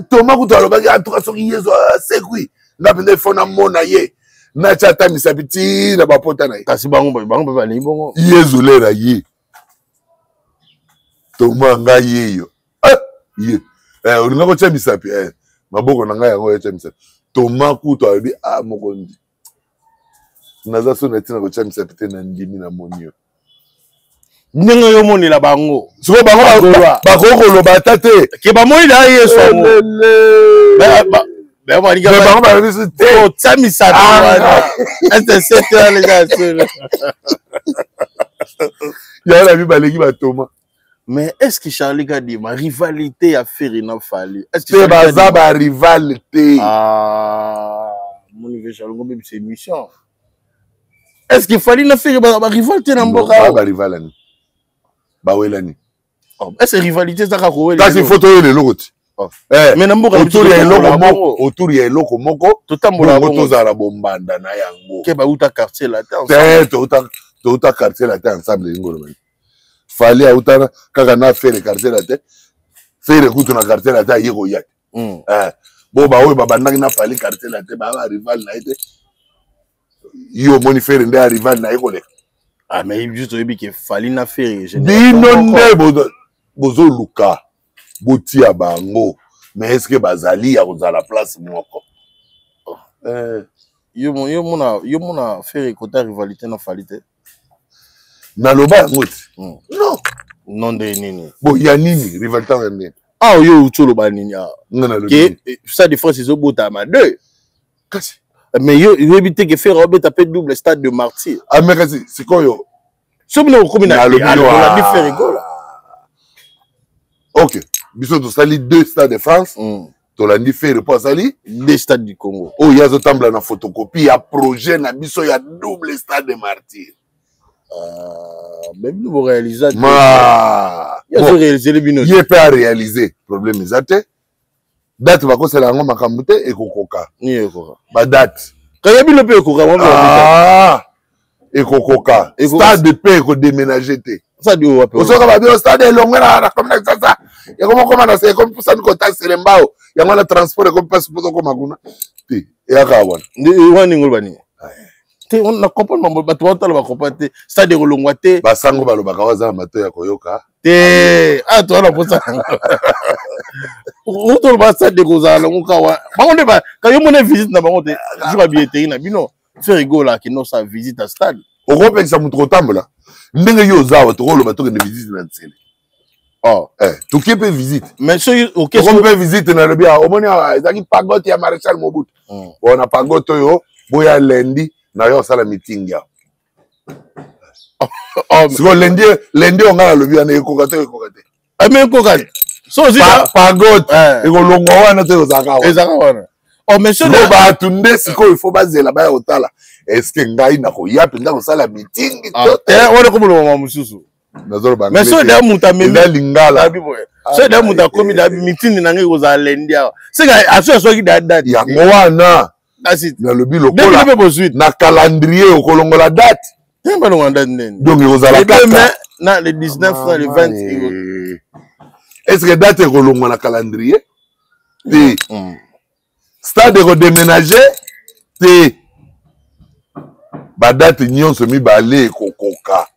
Toma kutu alobaki antuka soki Yesu asekwi, nga mpenza ifo namona ye, natya ata misapi ti na bapota na ye. Kasi bango mpe balingi bongo. Yesu lera ye Toma, ngai yeyo ye olinga kotya misapi maboko na ngai, yango etya misapi. Toma kutu alobi a mokonzi, naza so na ntina kotya misapi te, na ndimi, namoni yo. Ndenge oyo omonela bango. Sikoyo bango bakoki koloba ata te ke bamoni na Yesu yango. Mais bango balobi so te. Otya misato Ah, wana. Est ce que wana eza ya solo? Yango na bi baleki batoma. Mais est ce que Charlie Kadima, rivalité ya Ferre na Fally, est ce que Te, Charlie baza Kadima- barival te. Ah, mon vieux Charles Ngombe, c'est émission. Est ce que Fally na Ferre ba ba rival te na mboka Ba awa? barival ani bawelani. Oh, est ce que rivalité ezaka kowela? Kasi fo toyela eloko ti. Oh. Eh, Mais na mboka na biso autour ya eloko totambola moko, bongo. autour ya eloko moko, Totambola bongo bongo. tozala bombanda na yango. Ke bauta quartier latin ensemble. Te, touta quartier latin ensemble, elingi koloba nini? Fally auta kaka na Ferre quartier latin. Ferre kutu na quartier latin aye koya te. Eh, bo baoyo babandaki na Fally quartier latin baa barival na ye te. Yo omoni Ferre nde arival na ye koleka? Ah, mais juste oyebi ke Fally na Ferre génération Bino moko. nde bozoluka botia bango, mais est ce que bazali ya kozala place moko? Eh, Yo mona Ferre kota rivalité na Fally te. Naloba yango ti. Non. Non, nde nini? Bo ya nini rivalité yango ya nini? Ah, oyo outi oloba nini awa? Nga nalobi Ke nini? Stade de France ezobotama deux. Kasi Mais yo oyebi te ke Ferre obeta mpe double stade de Martyr? Ah, mais kasi sikoyo So bino okomi na nalobi no, olandi ah. Ferre Gola. Ok, biso tosali deux stades de France. Tolandi Ferre mpo asali deux stades du Congo. Oyo ye azotambola na photocopie ya projet na biso ya double stade de Martyr. Ah, mais bino boréalisa te. Ma Ye azoréalisele bino te. Ye mpe aréalise, problème eza te. Date bakosela yango makambo te, ekokoka. Nini ekoka? Badate. Kaya bino mpe ekoka mwa. Ah, ekokoka. Stade mpe ekodéménage te. Stade oyo wapi? Osoka babi stade elongwe na commune ya Kinshasa, ekomokoma na ekomi pusani kota Selembao. Yango wana transport ekomi mpasi mpo tokoma kuna te, eyaka wana. Wana ndenge oloba nini te, na comprendre mambo bato baotala, bacomprendre te. Stade ekolongwa te. Basango balobaka waza na matoi ya koyoka. Te, ah, toza na posa yango. Otoloba stade ekozala nango kawa, bango nde ka yo mona visite na bango te, jour ya billetterie na bino, Ferre Gola akende osala visite ya stade. Okopekisa moto kotambola? Ndenge yo oza awa, tokoloba tokende visite na Nsele. Oh. Eh, tokie mpe visite. Mais soki oke Tokomi mpe visite, nalobi awa, omoni awa ezalaki pagote ya maréchal Mobutu. Bon, na pagote oyo boya lundi na yo osala meeting awa. Oh, sikoyo lundi oyo ngai nalobi wana, ekoka te, ekoka te? Ah, mais ekoka so ozwi Pagote Eh. ekolongwa wana te, ekozalaka awa. Ezaka wana. Oh, mais soki Sikoyo bato nde sikoyo ifo bazela baya kotala eske ngai nakoya mpenza kosala meeting Ah, to te. eh, wana komoloba mosusu. Nazoloba Mais soki da moto amemi eza lingala. Abi boye, soki da moto akomi da mitindi na ngai ekozala lundi awa, seka aso aswaki da date. Yango wana kasi nalobi ndenge lokola mpe bozwi na calendrier okolongola date. Te, balongola date ndeni? Donc ekozala Le 2 mai kaka na le 19 na le 20. Est ce que date ekolongwa na calendrier te? Stade ekodéménage te. Badate nyonso mibale ekokoka.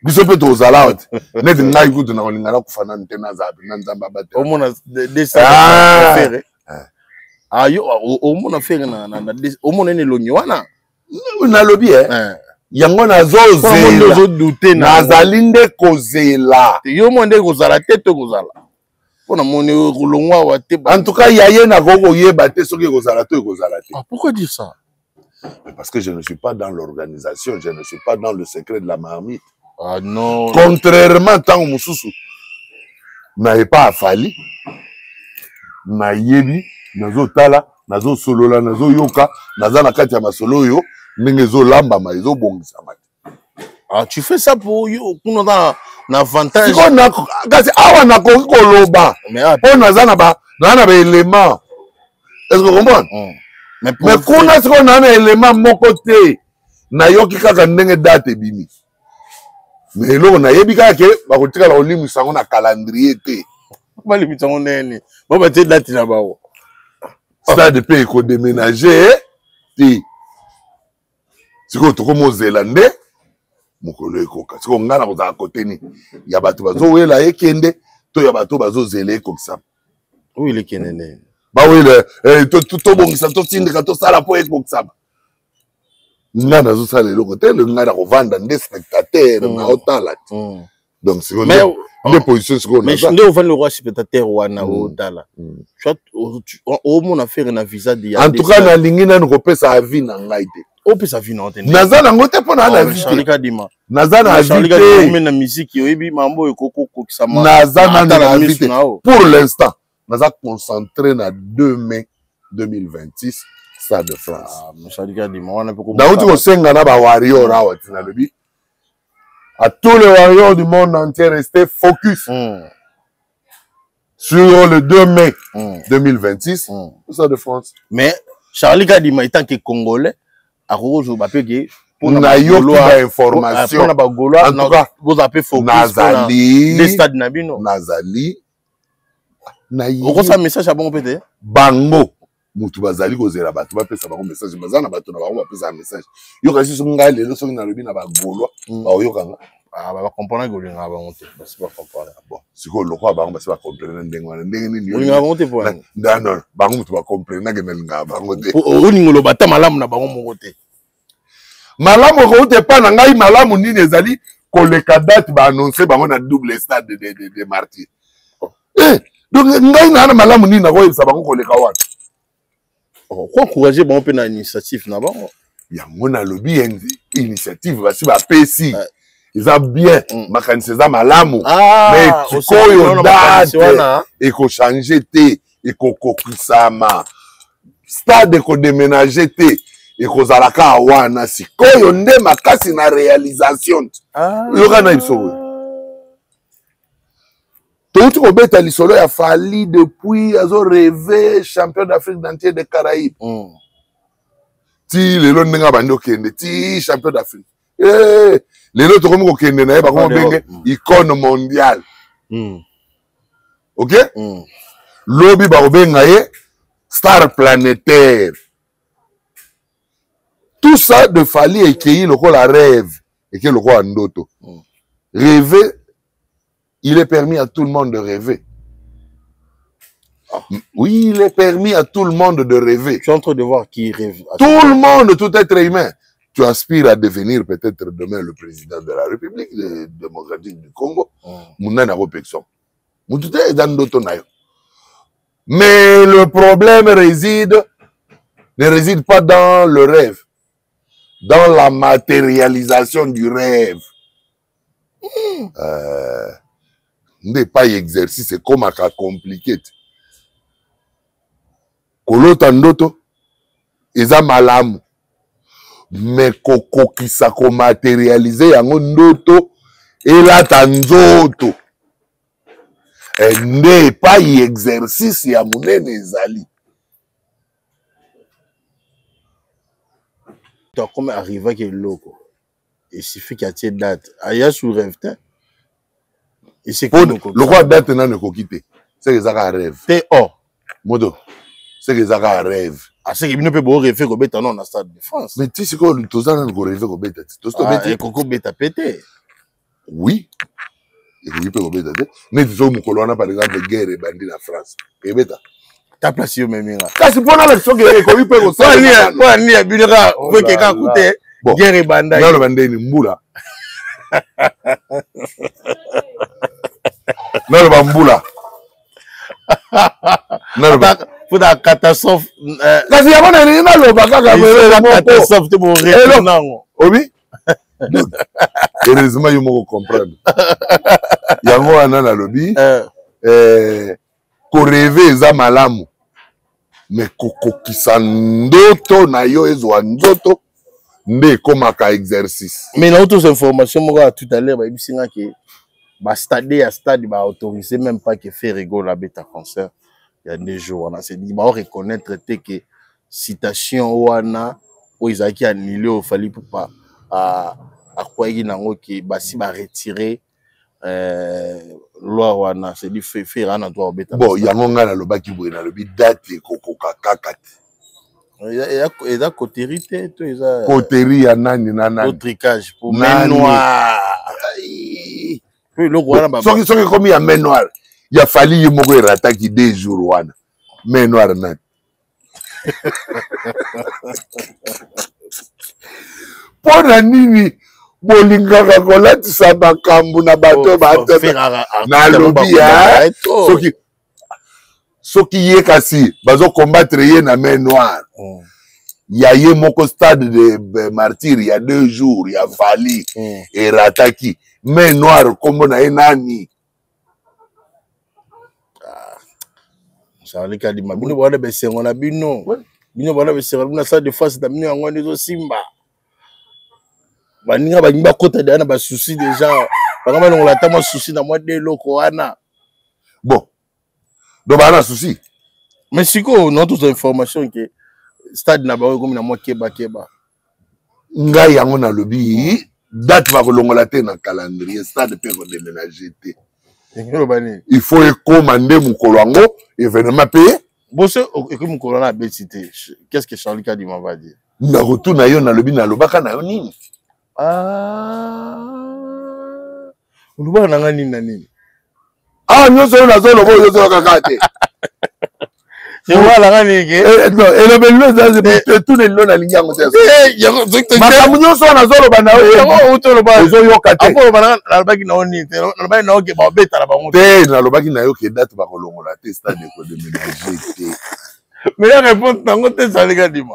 Biso mpe tozala awa te. Neti ngai kutu na kolinga nakufa nanu te, nazala mpenza Nzambe abatela. Omona Ah. Ferre, ah, yo omona Ferre na omona ene elongi wana. Nalobi e yango nazozela. Ozodute na Nazali nde kozela. Yo mo nde kozala te to kozala mpo na moni kolongwa awa te. En tout cas, ya ye nakoki koyeba te soki ekozala to ekozala te. Ah, pourquoi dire ça? Mais parce que je ne suis pas dans l'organisation, je ne suis pas dans le secret de la marmite. Ah non. Contrairement ntango mosusu nayepa a Fally, nayebi, nazotala, nazosolola, nazoyoka, naza na kati ya masolo oyo ndenge ezolambama, ezobongisama te. Ah, tu fais ça pour yo kuna na avantage. Sikoyo kasi awa nakoki koloba Mais ah, mpo naza na ba naza na baélément, est ce que comprendre? Mais pour Mais kuna sikoyo naa na élément moko te. Nayoki kaka ndenge date ebimi, mais eloko nayebi kaka ke bakotikala kolimwisa yango na calendrier te. Balimisa yango ndenge bo batie date na bango? Stade mpe ekodéménage te. Sikoyo tokomozela nde mokolo ekoka. Sikoyo ngai na kozala kote nini? Ya bato bazowela ekende to ya bato bazozela ekokisama? Oyo elekende ndenge Bawela tobongisa, totindika, tosala mpo ekokisama. Ngai nazosala eloko te. Ngai na kovanda nde spectateur, naotala te. Donc sikoyo nde position sikoyo. Mais nde ovandi lokola spectateur wana, otala, omona Ferre na visa. En tout cas, nalingi nanu kopesa avis na ngai te. Opesa avis na yo te? Naza nango te, mpo na na avis te, naza na avis te. Na musique, oyebi mambo oyo ekokokokisama. Naza nanu na avis te. Pour l'instant, naza concentré na 2 mai 2026, Stade de France. Nauti kosenga na bawarrior awa, ti nalobi à tous les warriors du monde entier, restez focus sur le 2 mai 2026, Stade de France. Mais Charlie Kadima, étant que Congolais, akokozwa mpe ke Nayoki bainformation. Mpona bagaulois, bozala mpe focus. Nazali stade na bino. Nazali. Okosala message ya bongo mpe te? Bango motu bazali kozela bato bapesa bango message. Baza na bato na bango bapesaka message. Yoka susu, ngai lelo soki nalobi na bagaulois, baoyokanga. Bacomprendre kolingaka bango te, basi bacomprendre. Bon, sikoyo lokola bango basi bacomprendre ndenge wana, ndenge nini? Olingaka bango te po? Non, bango motu bacomprendake nalingaka bango te. Olinga oloba ata malamu na bango moko te? Malamu ekouta epai na ngai? Malamu nini ezali koleka date baannonce bango na double stade de martyr? Eh, donc ngai naa na malamu nini nakoyebisa bango koleka wana? Koencourage bango mpe na initiative na bango. Yango nalobi, initiative basi bapesi eza bien, makanisi eza malamu, mais sikoyo date ekochange te, ekokokisama. Stade ekodéménage te, ekozala kaka wana. Sikoyo nde makasi na réalisation. Yoka na biso boye, touti kobeta lisolo ya Fally. Depuis azo rêve champion d'Afrique d'entier, de Caraïbe, ti lelo ndenge abandi okende ti champion d'Afrique, eh, lelo tokomi kokende na ye, bakomi obenge icône mondiale. Ok, lobi bakobenga ye star planétaire. Tout ça de Fally ekei lokola rêve, ekei lokola ndoto. Rêver, il est permis à tout le monde de rêver. Oui, il est permis à tout le monde de rêver. Je suis en train de voir qui rêve. Tout le monde, tout être humain. Tu aspires à devenir peut-être demain le président de la République démocratique du Congo. Munana akopekisa mutu te, eza ndoto na yo. Mais le problème réside ne réside pas dans le rêve, dans la matérialisation du rêve. Nde epai exercice ekomaka compliqué te. Kolota ndoto eza malamu, mais kokokisa, komatérialiser yango, ndoto elata nzoto, nde epai exercice ya monene ezali. Akomi arrivaki eloko, il suffit qu'atie date aya sous rêve te. Lokola date nano ekoki te, seke eza kaka rêve. Te oh. Moto, seke eza kaka rêve. Aseke bino mpe borêve kobeta no na Stade de France. Mais ti sikoyo toza nano korêve kobeta ti tosi tobeti. Ekoki kobeta pe te. Oui, ekoki mpe kobeta te. Neti soki mokolo wana, par exemple, guerre ebandi na France, ebeta? Ta place yo meminga. Kasi mpona na soki ekoki mpe. Kosala nini ya bino kaka poke kaka kute guerre ebandaki? Naloba ndeni mbula, naloba mbula, naloba mpona catastrophe. Kasi yango nalingi naloba kaka. Catastrophe te, boretournango. Obi, heureusement yo moko comprendre yango wana. Nalobi korêve eza malamu, mais kokokisa ndoto na yo ezwa nzoto nde ekomaka exercice. Mais na tozwa information moko ya tout à l'heure, bayebisi nga ke bastade ya stade baautorise même pas ke Ferre Gola abeta concert ya nde jour wana. C'est-à-dire baoreconnaître te ke citation wana oyo ezalaki annulé, oyo Fally Ipupa akwaki nango, ke basi baretire loi wana. C'est-à-dire Ferre ana droit obeta. Bon, yango ngai nalobaki boye, nalobi date ekokoka kaka te. Eza coterie te to eza? Coterie ya nani na nani? Trucage po main noire po eloko wana. Soki ekomi ya main noire ya Fally ye moko, erataki 2 jours wana, main noire nani? Mpo na nini? Bolingaka kolatisa makambo na bato Oh, bato. Ferre artiste Nalobi, moko hein, oh. Soki soki ye kasi bazo combattre ye na main noire. Ya ye moko stade de martyr ya 2 jours ya Fally erataki. Main noire kombo na ye nani? Charlie Kadima, bino bwana besengo na bino. Bino bwana besengo na bino, salle de face na bino yango nde ezosimba. Baninga balingi bakota deya na basusi déjà, banga balongola ata mwa susi na mwa de eloko wana. Bon, donc baa na souci. Mais sikoyo na tozwa information ke stade na bango ekomi na mwa kebakeba. Ngai yango nalobi, date bakolongola te na calendrier, stade mpe kodéménage te. Elingi nini? Il faut ekóma nde mokolo yango événement mpe. Boso ekomi mokolo wana, abeti te, qu'est ce que Charlie Kadima va dire? Nakotuna yo, nalobi, nalobaka na yo nini? Ah, olobaka na nga nini na nini? Ah, nyonso oyo nazoloba, oyo ozoloka kaka te. Olobaka na nga nini ke? Elobeli no etuna elilo, nalingi yango te. Makambo nyonso oyo nazoloba na yo, ozoyoka te. Oloba na nga, nalobaki na yo nini te? Nalobaki na yo ke babetala bango. Te, nalobaki na yo ke date bakolongola te, stade ekodéménage te. Mais ya réponse nango te. Charlie Kadima,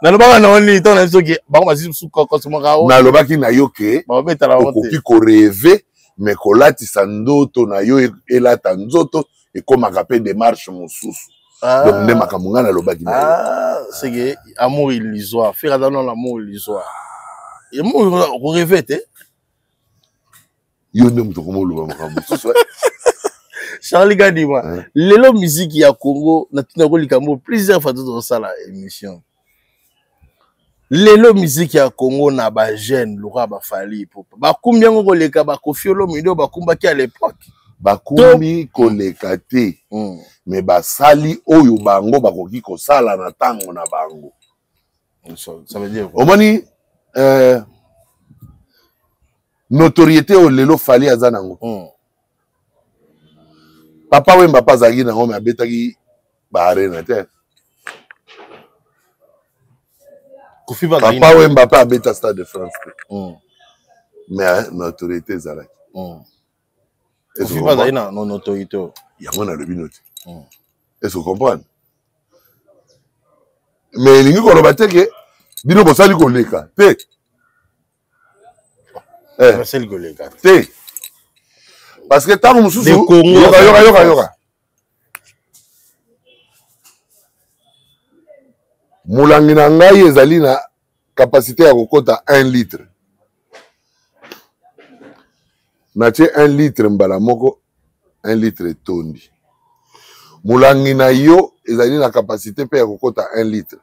nalobaka na yo nini ntango na soki bango basisi kosomaka? Nalobaki na yo ke babetala bango okoki te. Korêver, mais kolatisa ndoto na yo elata nzoto ekomaka mpe démarche mosusu. Donc nde makambo ngai nalobaki na yo. Ah, c'est que amour illusoire, Ferre aza nano amour illusoire, amour korêver te. Yo nde moto okoma oloba makambo mosusu, eh. Charlie Kadima, Hein? Lelo musique ya Congo, natunako likambo plusieurs fois, tozosala émission. Lelo musique ya Congo na bajeune lokola baFally Ipupa, bakumbi yango koleka baKoffi Olomide oyo bakumbaki à l'époque? Bakumbi koleka te, mais basali oyo bango bakoki kosala na ntango na bango. Ça veut dire quoi? Omoni notoriété oyo lelo Fally aza nango, Papa Wemba mpe azalaki nango, mais abetaki baarena te. Kofi mpe azalaki Papa na- Wemba mpe abeta Stade de France te, mais notoriété ezalaki. Kofi mpe azalaki na notoriété oyo. Yango nalobi no te. Est ce que comprendre? Mais elingi koloba te ke bino bosali koleka te. Eh, basali koleka te, parce que ntango mosusu De Congo, yoka, yoka, yoka, yoka, molangi na ngai ezali na capacité ya kokɔta 1 litre. Natie 1 litre mbala moko, 1 litre etondi. Molangi na yo ezali na capacité mpe ya kokɔta 1 litre,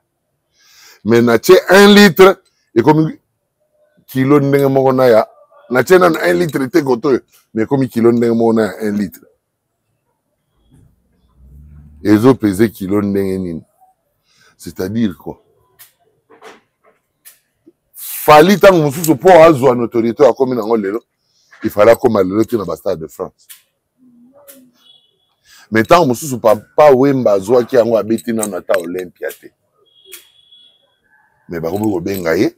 mais natie 1 litre, ekomi kilo ndenge moko na ya natie nano 1 litre te koto oyo, mais ekomi kilo ndenge moko na ya 1 litre. Ezopese kilo ndenge nini? C'est-à-dire quoi? Fally, ntango mosusu mpo azwa notoriété oyo akomi nango lelo, ifale akóma lelo te na bastade de France. Mais ntango mosusu Papa Wemba azwaki yango, abeti nano ata Olympia te, mais bakomi kobenga ye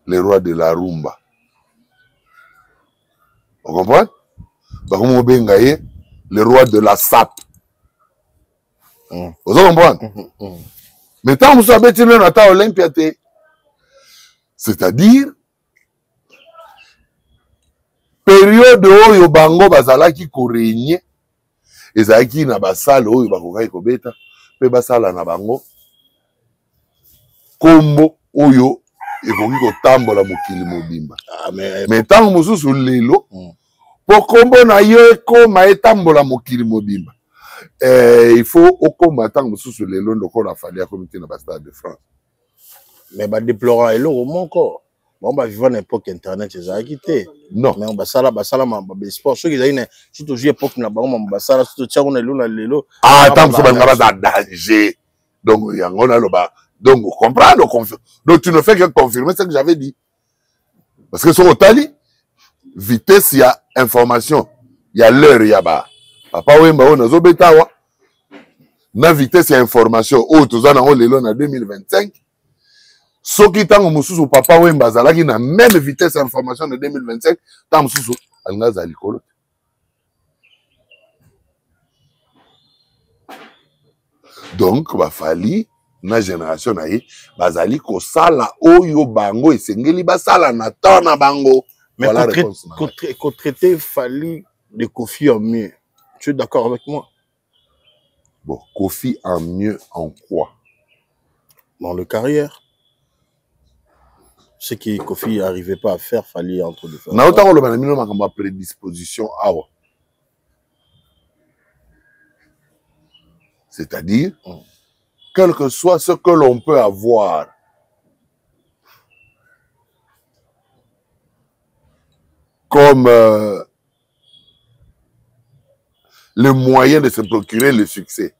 le roi de la rumba. Ocomprendre? Bakomi kobenga ye le roi de la sape. Ozo comprendre? Mais ntango mosusu abeti nano ata Olympia te. C'est-à-dire période oyo bango bazalaki korégner, ezalaki na basale oyo bakokaki kobeta mpe basala na bango nkombo oyo ekoki kotambola mokili mobimba. Ah, mais Mais ntango mosusu lelo, mpo nkombo na yo ekóma etambola mokili mobimba, il faut okóma ntango mosusu lelo lokola Fally akomi te na bastade de France. Mais badéplora eloko moko, bango baviva na époque internet ezalaki te. Non. Mais basala basport soki ezalaki na soki tozwi époque na bango, mambo basala, soki totiango na lelo na lelo. Ah, ntango mosusu balinga baza danger. Donc yango naloba, donc comprendre, donc tu ne fais que confirmer ce que j'avais dit, parce que soki otali vitesse ya information ya l'heure ya ba Papa Wemba oyo nazobeta awa na vitesse ya information oyo toza nango lelo na 2025. Soki ntango mosusu Papa Wemba azalaki na même vitesse ya information de 2025, ntango mosusu alingi azala likolo te. Donc bafali na génération na ye bazali kosala oyo bango esengeli basala na temps na bango. Mais voilà, kotraiter Fally de Koffi en mieux, tu es d'accord avec moi? Bon, Koffi en mieux en quoi? Dans le carrière. Ce que Koffi n'arrivait pas à faire, fallait entre deux faire. Na otanga loba na mino makambo ya prédisposition awa. C'est-à-dire, quel que soit ce que l'on peut avoir, comme le moyen de se procurer le succès,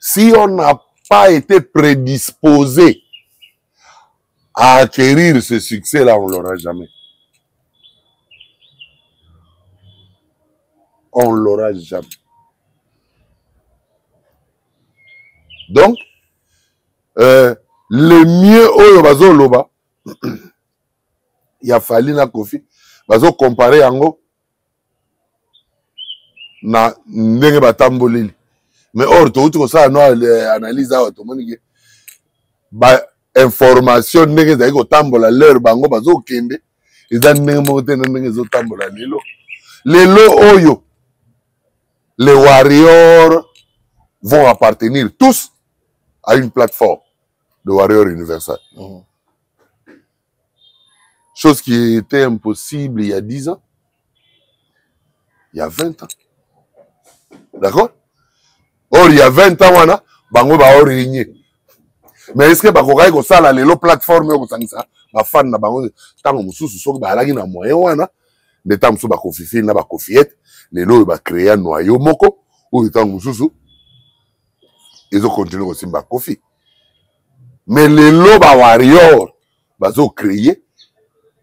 si on n'a pas été prédisposé à acquérir ce succès-là, on l'aura jamais. On l'aura jamais. Donc, le mieux oyo bazoloba ya Fally na Koffi, bazo comparer yango na ndenge batamboleli. Mais or touti kosala no analyse awa, tomoni ke ba information ndenge ezali kotambola l'heure bango bazokende eza ndenge moko te na ndenge ezotambola lelo. Lelo oyo les Warriors vont appartenir tous à une plateforme de Warrior Universal. Chose qui était impossible il y a 10 ans, il y a 20 ans. D'accord? Or, il y a 20 ans, wana, bango ba régné. Mais est-ce que bakokaki kosala lelo plateforme oyo kosangisa bafan na bango? Ntango mosusu soki bazalaki na moyen wana nde ntango mosusu bakofifili na bakofiete lelo oyo bacréa noyau moko oyo ntango mosusu ezokontinue kosimba Kofi. Mais lelo bawarrior bazocréer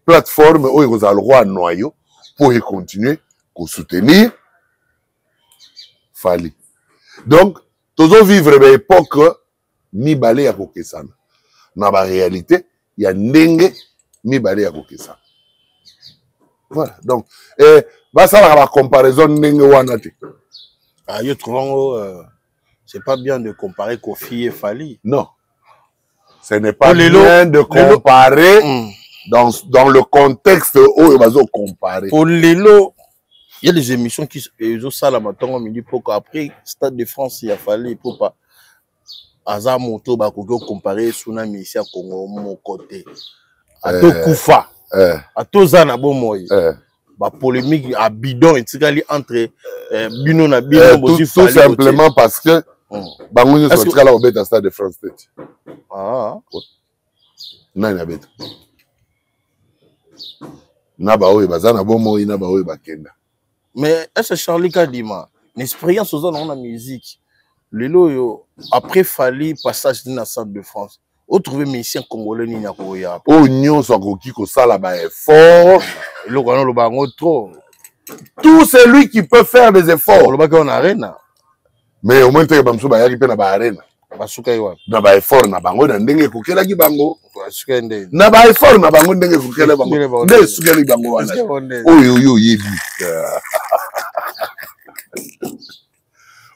plateforme oyo ekozala lokola noyau mpo econtinue kosoutenir Fally. Donc tozovivre baépoque mibale ya kokesana na baréalité ya ndenge mibale ya kokesana. Voilà, donc basalaka bacomparaison ndenge wana te. Ah, yo trouve yango c'est pas bien de comparer Koffi et Fally. Non, ce n'est pas bien de comparer dans le contexte oyo bazocomparer. Po lelo il y a des émissions qui ezosalama ntongo midi poko après Stade de France ya Fally Ipupa, aza moto bakoki ocompare suna misi ya Congo moko te, atokufa, atoza na bomoi, bapolémique à bidon etikali entre bino na bino. Tout simplement parce que bango nyonso batikala kobeta Stade de France te. Nani abeta na baoyo baza na bomoi na baoyo bakenda? Mais est ce Charlie Kadima, na expérience oza nango na musique lelo oyo, après Fally passage nini na Stade de France, otrouve musicien congolais nini akoya? Oyo nyonso akoki kosala baeffort. Eloko wana oloba yango trop. Tout celui qui peut faire des efforts. Olobaki wana Arena. Mais au moins teke bamosusu bayaki mpe na baarena. Basukai wapi? Na baeffort na bango na ndenge ekokelaki bango. Basukai ndenge? Na baeffort na bango ndenge ekokela bango nde esukeli bango wana oyo oyo oyebi.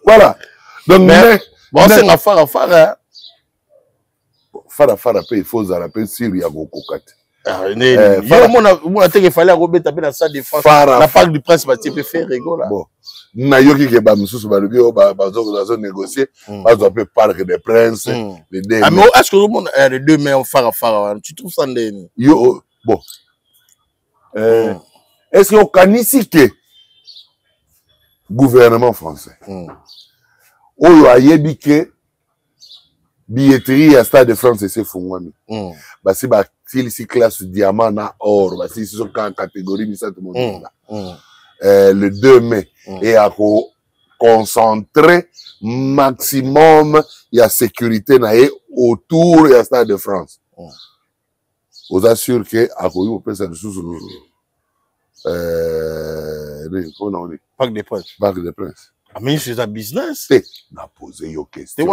Voilà, donc baosenga fara fara. Fara fara mpe, il faut ozala mpe sûr ya kokoka te. Omona teke Fally akobeta mpe na Stade de France, na Parc du Prince, batie mpe Ferre Gola. Bon, nayoki ke bamosusu balobi oyo bazonégocie bazwa mpe Parc des Princes le deux. Ah, mais est-ce que ozomona le 2 mai fara fara wana, tu trouves ça ndeni? Yo, bon, est-ce que okanisi ke gouvernement français oyo ayebi ke billetterie ya Stade de France esi efungwami, basi basilisi classe diamant na or, basilisi so catégorie misato mobimba, le 2 mai e akoconcentre maximum ya sécurité na ye autour ya Stade de France, oza sûr ke akoki kopesa lisusu mpona Parc des Princes? Parc des Princes. Ah, mais c'est un business. Te, na pose yo question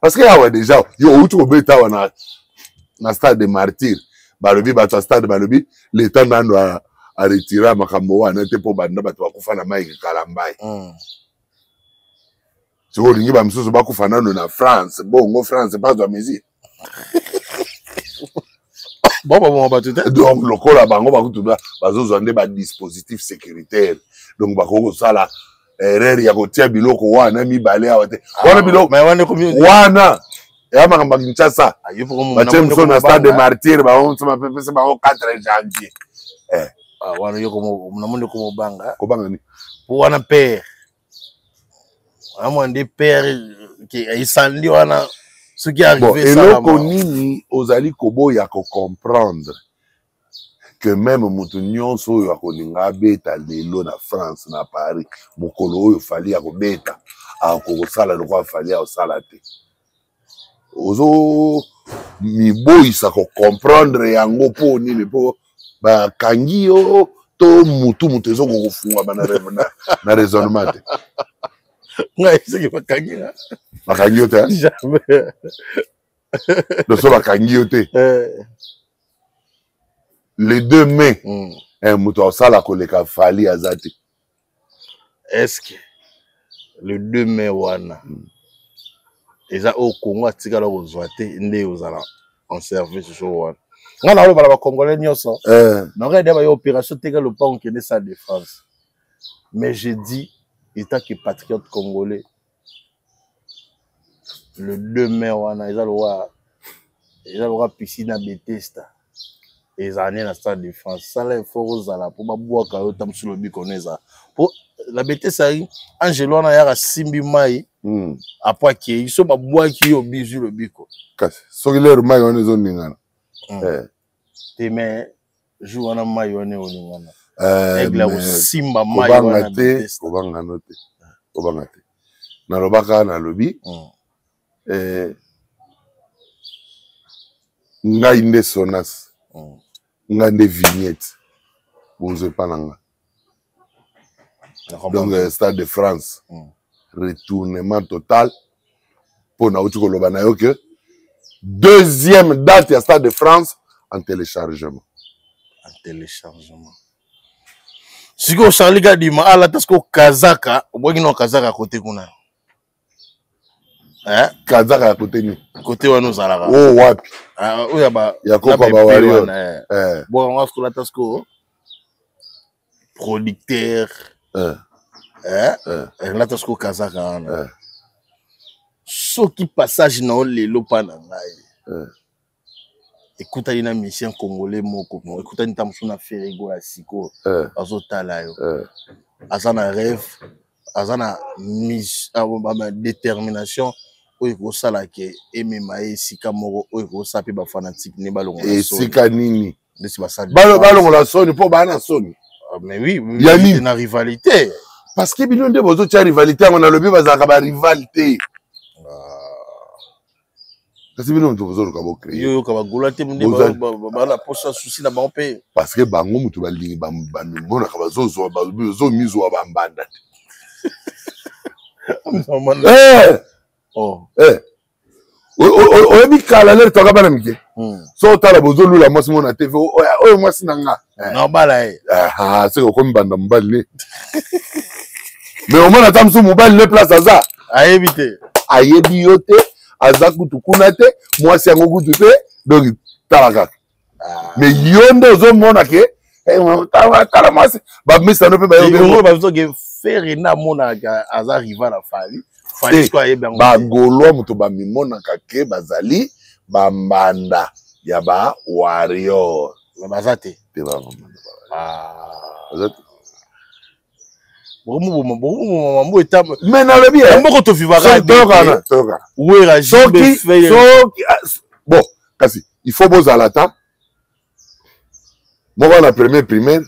parce que awa déjà yo outi kobeta awa na Na stade de martyr, balobi bato ya stade balobi leta nano aretira makambo wana te, mpo banda bato bakufa na Mike Kalambai. Soki olingi bamosusu bakufa nano na France, bongo France bazwa mesure. Baboma bato te. Donc lokola bango bakutu bazozwa nde badispositif sécuritaire, donc bakoki kosala erreur ya kotia biloko wana mibale awa te. Wana biloko wana eya makambo ya Kinshasa, batie mosusu na stade de martyr, bango mosusu bapepesa bango 4 janvier. Wana yo namoni komobanga. Kobanga nini? Po wana père amwa nde père esandi wana soki arrive. Eloko nini ozali koboya kocomprendre que même moto nyonso oyo akolinga abeta lelo na France, na Paris, mokolo oyo Fally akobeta, akokosala lokola Fally akosala te? Ozo miboyisa kocomprendre yango mpo nini? Mpo bakangi yo to mutu ezokoka kofungwama na raisonnement te? Ngai soki bakangi nga. Bakangi yo te? Jamais. Loso bakangi yo te. Le 2 mai, moto akosala koleka Fally aza te. Est-ce que le 2 mai wana eza oyo Congo atikala kozwa te nde ozala en service jour wana? Nga na oloba na bacongolais nyonso, nakoki de bayo opération teka lopango, kende salle de France, mais je dis, étant que patriote congolais, le 2 mai wana eza lokola piscine ya Bethesda, ezala nde na stade de France. Sala effort ozala mpo babwaka yo ta mosusu lobiko no ezala mpo na Bethesda. Angelo wana ayaka, simbi mai, apo akei so babwaki yo, bizwi lobiko. Kasi soki lero mai wana ezoningana. Te, mais jour wana mai wana eoningana, aigle akosimba mai wana. Te, kobanga no te, kobanga te. Nalobaka, nalobi, ngai nde Sonas, ngai nde vignette, bozwa epa na nga. Donc stade de France, retournement total, mpo nauti koloba na yo ke deuxième date ya stade de France en téléchargement. En téléchargement. Sikoyo Charli Kadima alata sikoyo kazaka, obwaki na kazaka kote kuna. Kazaka ya kote nini? Kote wana ozalaka. O wapi? Oyo ya ba ya koko ba warrior. Bon, yango sikoyo alata sikoyo producteur, alata sikoyo kazaka wana. Soki passage na yo lelo mpa na ngai ekutani na musicien congolais moko, ekutani ta mosusu na Ferre Gola, sikoyo azotala yo, aza na rêve, aza na détermination oyo ekosala ke emema ye esika moko oyo ekosala mpe bafanatike ne balongola. Esika nini? Ndesi basali. Balongola soni mpo baa na soni. Mais oui. Ya nini? Na rivalité. Parce que bino nde bozotia rivalité yango. Nalobi bazalaka barival te, kasi bino moto bozoluka bocréer. Yoyoka bagola te nde bana posa susi na bango mpe. Parce que bango moto balingi, bamimonaka bazozwa, bazomizwa bambanda te. Oh. Oyebi kala lere toka bana mike, so otala bozolula mwasi mona tv, oyo mwasi na nga. Nabala ye. Seke okomi banda mobali ne, mais omona ata mosusu mobali ne place aza. Ayebi te. Ayebi yo te, aza kutu kuna te, mwasi yango kutu te. Donc tala kaka, mais yo nde ozomona ke tala mwasi bamisano mpe. Bayoke Ferre nde amonaka aza rival ya Fally. Fally sikoyo ayebi yango. Bagaulois moto bamimonaka ke bazali bambanda ya ba warrior. Baza te. Te, baza te. Bokomoboma mambo eta. Mais nalobi moko tovivaka. Toyokana, toyokana. Wera. Soki soki bon, kasi il faut bozala ta moko na premier primaire,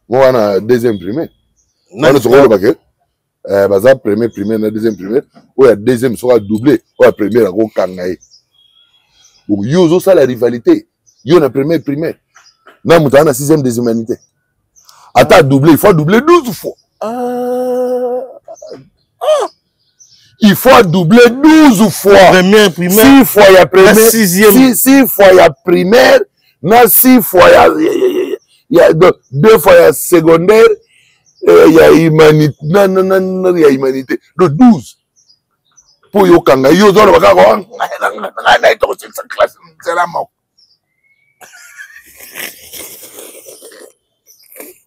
moko na deuxième primaire. Wana soki oloba ke baza premier primaire na deuxième primaire, oyo ya deuxième soki adouble oyo ya première, akokanga ye. Yo ozosala rivalité, yo na première primaire na moto aza na sixième des humanités, ata adouble, il faut adouble 12 fois. Ah. Ah. Il faut doubler 12 fois. Première primaire. 6 fois ya primaire. Sixième. 6 fois ya primaire na 6 fois ya ya 2 fois ya secondaire euh, ya humanité na na na na ya humanité donc 12 mpo oyokanga yo ozoloba kaka ngai naye tokosilisa classe nzela moko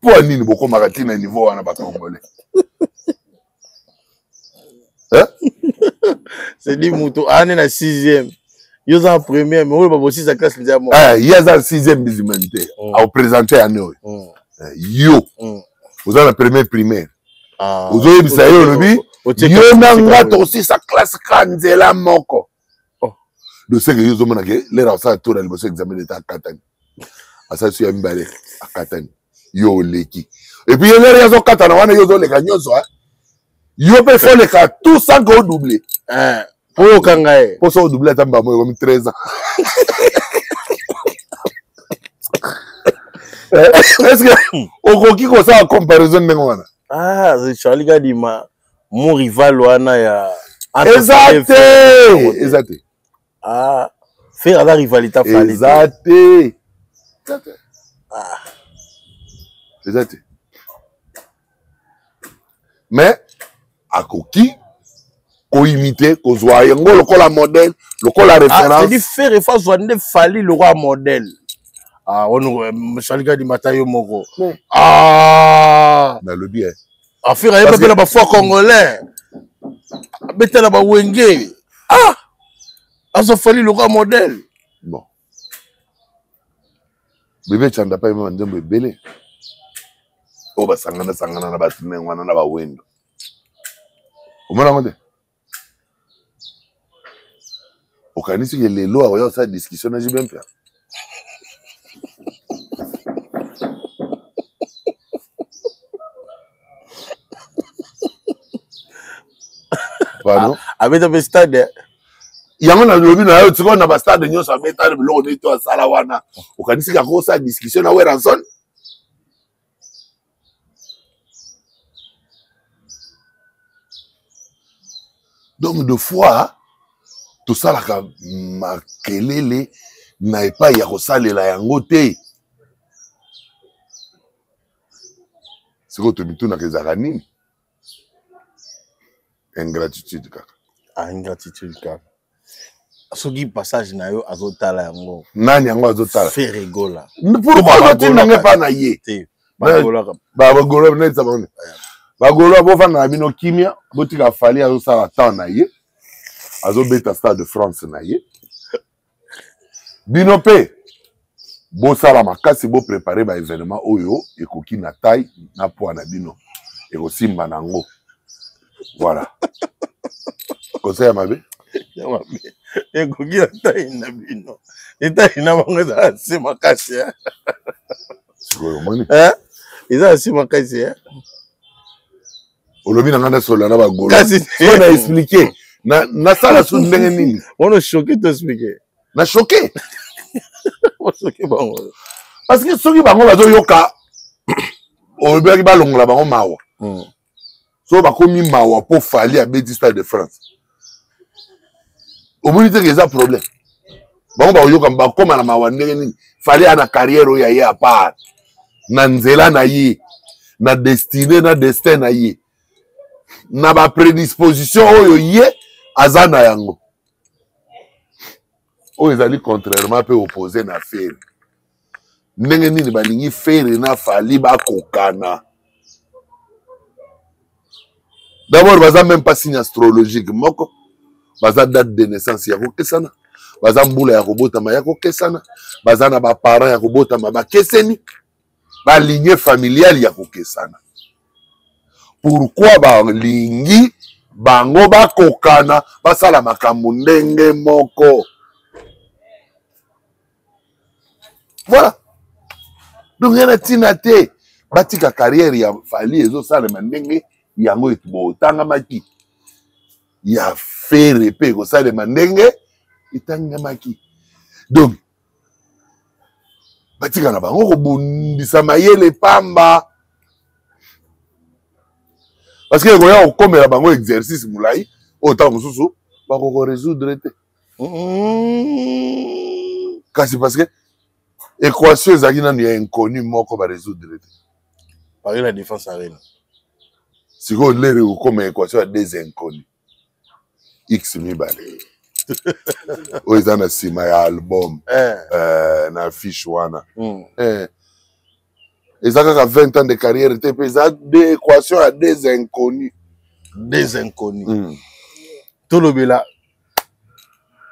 mpo ya nini bokomaka ntina niveau wana bacongolais? C'est dit moto ane na sixième, yo oza na première, mais oyo babosisa classe nzela moko. Eh, ye aza na sixième des humanité mm. Aoprésente yane oyo mm. Eh, yo mm. oza na première primaire ah, ozoyebisa ye, olobi yo na nga tokosisa classe ka nzela moko oh. Doseke yo ozomona ke lere asala tour ya liboso examen d'etat akatani, asali so ya mibale akatani, yo oleki. Et puis ye lere azokatana wana, yo ozoleka nyonso, yo mpe fo oleka tout sans que odouble. Eh, po okanga ye. Mpo so odouble ata mbamo ekomi 13 ans. Eh, est ce que okoki kosala comparaison ndenge wana? Ah, Charlie Kadima, mon rival wana ya Eza te, eza te. Ah, Ferre aza rivalité Fally. Eza te, eza te. Ah. Eza te, mais akoki koimite, kozwa yango lokola modèle, lokola Ah, référence. C'est-à-dire Ferre fa azwa nde Fally lokola modèle. Ah, wana Charlie Kadima, ata yo moko. Ah, nalobi eh. Affaire ayeba mpe na bafoi congolais, abetala bawenge. Ah, azwa Fally lokola modèle. Bon, bebe Chanda pa yema banzembo ebele oyo basangana sangana na bato ndenge wana na bawendo, omona yango te. Okanisi ke lelo akoya kosala discussion na JB Mpiana? Pardon. Abeta mpe stade. Yango nalobi na yo, sikoyo na bastade nyonso abeta na biloko nini to asala wana, okanisi kaka kosala discussion na Werrason? Donc de fois tosalaka makelele na epai ya kosalela yango te. Sikoyo tomitunaka ezalaka nini? Ingratitude kaka. Ah, ingratitude kaka. Soki passage na yo azotala yango. Nani yango azotala? Ferre Gola. Pourquoi azotinda ngo epai na ye? Te, bagolaka. Bagolo neti bango, bagolo bofanda na bino kimia, botika Fally azosala temps na ye, azobeta Stade de France na ye. Bino mpe bosala makasi, boprépare baévénement oyo ekoki na taille na poids na bino, ekosimba nango. Voilà conseil ya mabe. Ya mabe, ekoki na taille na bino, etaille na bango ezala se makasi. Sikoyo omoni. Eza se makasi. Olobi na ngai nasolola na bagolo. Kasi sikoyo na explike, nasala su ndenge nini? Wana ochoke to explike. Na choke. Ochoke bango. Parce que soki bango bazoyoka, olobaki balongola bango mawa. So bakomi mawa mpo Fally abeti Stade de France, omoni teke eza problème. Bango bakoyoka, bakóma na mawa ndenge nini? Fally aa na carrière oyo ya ye à part, na nzela na ye, na destine, na destin na ye, na baprédisposition oyo ye aza na yango, oyo ezali contrairement mpe opposé na Ferre. Ndenge nini balingi Ferre na Fally bakokana? D'abord baza même pas signe astrologique moko, baza date de naissance ya kokesana, baza mbula ya kobotama ya kokesana, baza na baparent ya kobotama bakeseni, baligne familiale ya kokesana. Pourquoi balingi bango bakokana, basala makambo ndenge moko? Voilà, donc ya na ntina te. Batika carrière ya Fally ezosalema ndenge yango botangamaki, ya Ferre mpe ekosalema ndenge etangamaki. Donc batika na bango kobundisa mayele pamba, parce que ekoya kokomela bango exercice molai. Oyo ntango mosusu bakoko résoudre te. Kasi parce que équation ezalaki nanu ya inconnu moko ba résoudre te. Paris la Défense Arena. Sikoyo lere ekokoma équation ya deux inconnus. X mibale. Oyo eza na nsima ya album. Na affiche wana. Eza kaka 20 ans de carrière te, mpe eza deux équation ya deux inconnus. Deux inconnus. Tolobela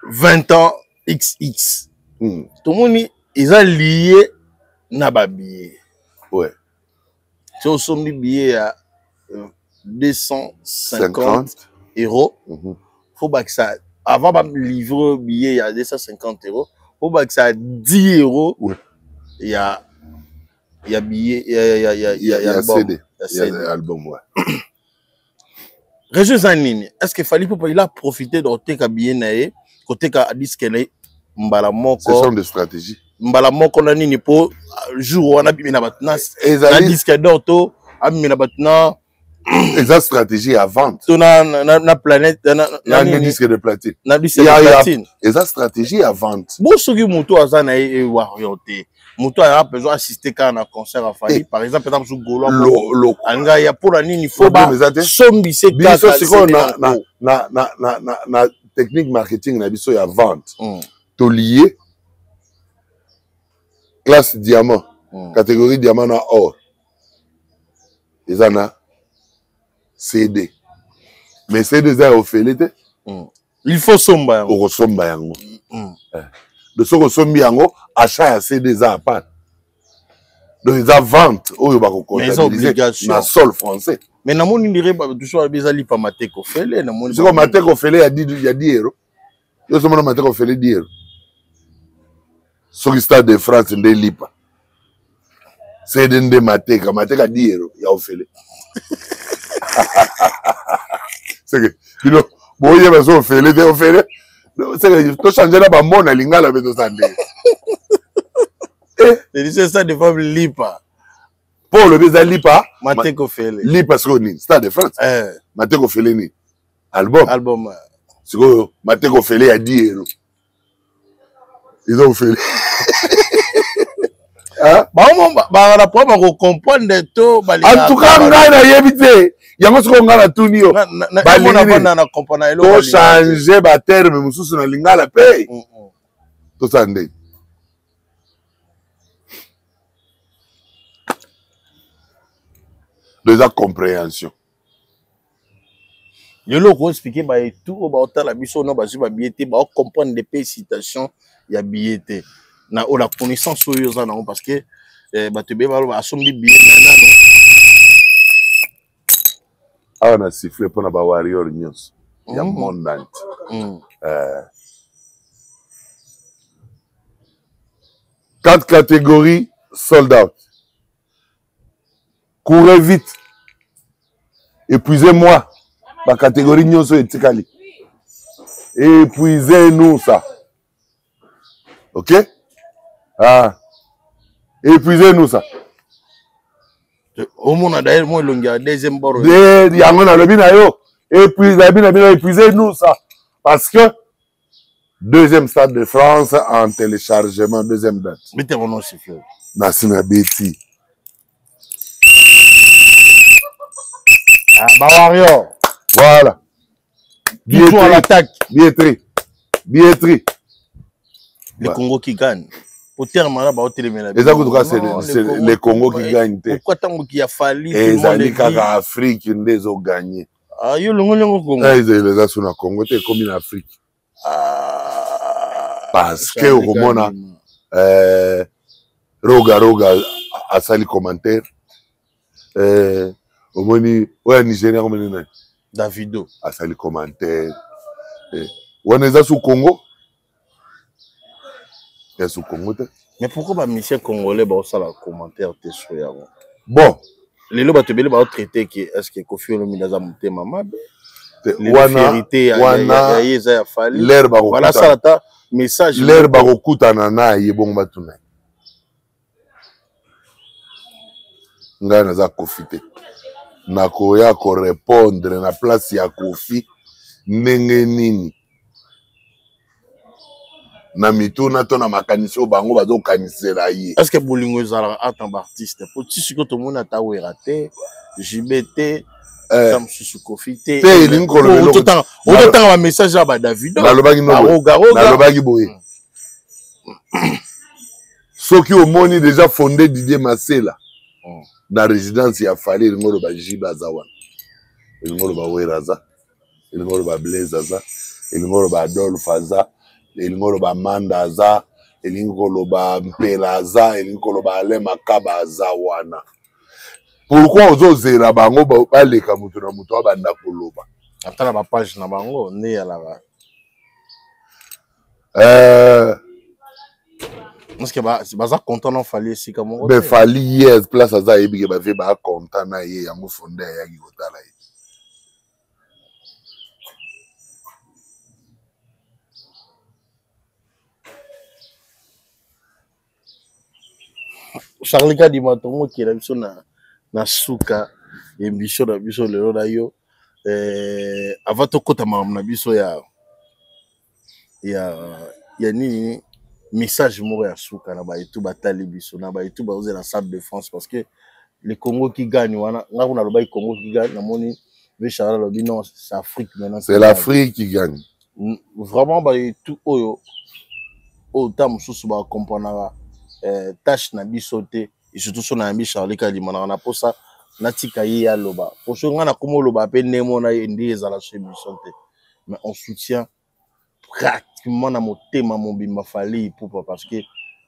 20 ans XX. Tomoni eza lié na ba billet. Ouais. Si osombi billet ya 250 euros, faut bakisa avant ba livrer billet ya 250 euros, faut bakisa 10 euros. Ouais. Ya ya billet ya ya ya ya ya album. CD. Ya CD. Ya album, ouais. Réseau eza nini? Est-ce que Fally Ipupa il a profité de koteka billet na ye, koteka disque na ye mbala moko? Ce sont des stratégies. Mbala moko na nini po jour wana abimi na bato na Ezali na disque d'or to abimi na bato na Eza stratégie ya vente. To na, na, na, na planète, na, na, na Ya nde nini? disque de platine. Na disque de Ya, ya. platine. Eza stratégie ya vente. Bo soki moto aza na ye, e warrior te. Moto aza besoin assister kaka na concert ya Fally. Eh. Par exemple, eza mosusu Gaulois Lo, lo. Alinga ya mpona nini? Faut Problème ba eza te. sombise Biso kaka sikoyo CD na, na na, ko. na, na, na, na, na technique marketing na biso ya vente. Tolie classe diamant, catégorie diamant na or. Eza na CD. Mais CD eza ya ofele te. Il faut somba yango. Okosomba yango. De soki osombi yango, achat ya CD eza à part. Donc eza vente oyo bako Mais eza comptabiliser obligation. na sol français. Mais namoni ndire ba toujours ba eza lipa mateko fele, namoni Siko ba- mateko fele ya 10, ya 10 euros. Yo somona mateko fele 10 euros. Soki Stade de France nde lipa. CD nde mateka, mateka 10 euros ya ofele. C'est que bino boyeba so ofele te ofele. C'est que to changer na ba mona lingala be to sande. Eh, c'est ça de femme lipa. Paul olobi eza lipa, Mateko fele. Lipa sikoyo nini? Stade de France. Mateko fele nini? Album. Album. Sikoyo mateko fele ya 10 euros. Eza ofele. Hein? Ba omo ba, ba na problème ko comprendre to ba En tout cas, ngai nayebi te. Yango sikoyo ngai natuni yo. Na, na, na, Ba mona lingi nini? vanda na comprendre eloko To ba lingi. changer ba terme mosusu na lingala pe. To sa ndenge. Donc, eza compréhension. Lelo ko expliquer ba etu oyo ba otala biso no bazwi ba billet te, ba comprendre des pe citation ya billet te. Na oyo la connaissance oyo oza nango parce que, bato ebele baloba asombi billet na nano. Awa na siffler mpona ba warrior nyonso ya monde entier. 4 catégories sold out. Courez vite. Épuisez-moi. Ba catégorie nyonso etikali. Épuisez-nous ça. Ok? Ah. Épuisez-nous ça. Au monde d'ailleurs moi elongi ya deuxième bord. De yango na lobi na yo. Épuisez, na bino, épuisez-nous ça. Parce que deuxième Stade de France en téléchargement, deuxième date. Mettez mon nom sifflet. Nassina Betty. Ah, bah, Warrior. Voilà. Toujours à Billetterie. l'attaque. Billetterie. Billetterie. Le Ouais. Congo qui gagne. Au terme là, bah, au télé, mais là, Et ça, en tout cas, non, c'est le Congo le Congo qui Ouais. gagne. Pourquoi tant qu'il a fallu, Et tout le monde Ezali est kaka dit. Afrique, nde ezo gagner. Ah, yo, longo, longo, Congo. Eh, ezali eza sur na Congo te, ekomi na Afrique. Ah, Parce que Charlie okomona, Kalima. Roga Roga asali commentaire. Omoni, oya Nigeria, omoni nani? Davido. Asali commentaire. Wana eza sous Congo? Ya sous Congo te. Mais pourquoi ba musicien congolais ba osala commentaire te sur yango? Bon. Lelo bato ebele ba traiter que est-ce que Koffi Olomide aza motema mabe? Te, Lelo wana, fierté ya, ya, wana, ya, ya ye eza ya Fally. L'air bakokutana. Voilà, sala ta message L'air moko. bakokutana na ye bongo batuna ye. Ngai naza Koffi te. Nakoya ko répondre na place ya Koffi Ndenge nini na mituna to na makanisi oyo bango bazokanisela ye? Est ce que bolingo ezalaka ata na baartiste? Po ti sikoyo tomoni ata Wera te, JB te, ata mosusu Kofi te. Te, elingi koloba eloko. Ototanga bamessage ya baDavido. Nalobaki no boye. Barogaroga. Nalobaki boye, soki omoni déjà fondé Didier Masela na résidence ya Fally, elingi oloba JB aza wana, elingi oloba Wera aza, elingi oloba Blaise aza, elingi oloba Adolphe aza, elingi oloba Manda aza, elingi koloba Mpela aza, elingi koloba Alain Makaba aza wana. Pourquoi ozozela bango baleka moto na moto abanda koloba? Ata na bapage na bango nde eyalaka. Parce que baza content na Fally esika moko. Mais Fally, yes, place aza, ayebi ke bavie baa content na ye, yango fonde ayaki kotala ye. Charlie Kadima, tongokela biso na suka émission na biso lelo na yo. Avant tokota makambo na biso ya nini, message moko ya suka na baetu batali biso, na baetu bazozela Stade de France, parce que le Congo qui gagne wana, nga kuna alobaki Congo qui gagne, namoni ve Charles alobi non, c'est Afrique maintenant. C'est l'Afrique qui gagne. Vraiment, baetu oyo ta mosusu bakomprenaka tâche na biso te, et surtout so nayambi Charlie Kadima naka na posa natika ye aloba, po so ngai nakoma oloba mpe ndenge mona ye nde ezala so émission te. Mais on soutient pratiquement na motema mobimba Fally Ipupa, parce que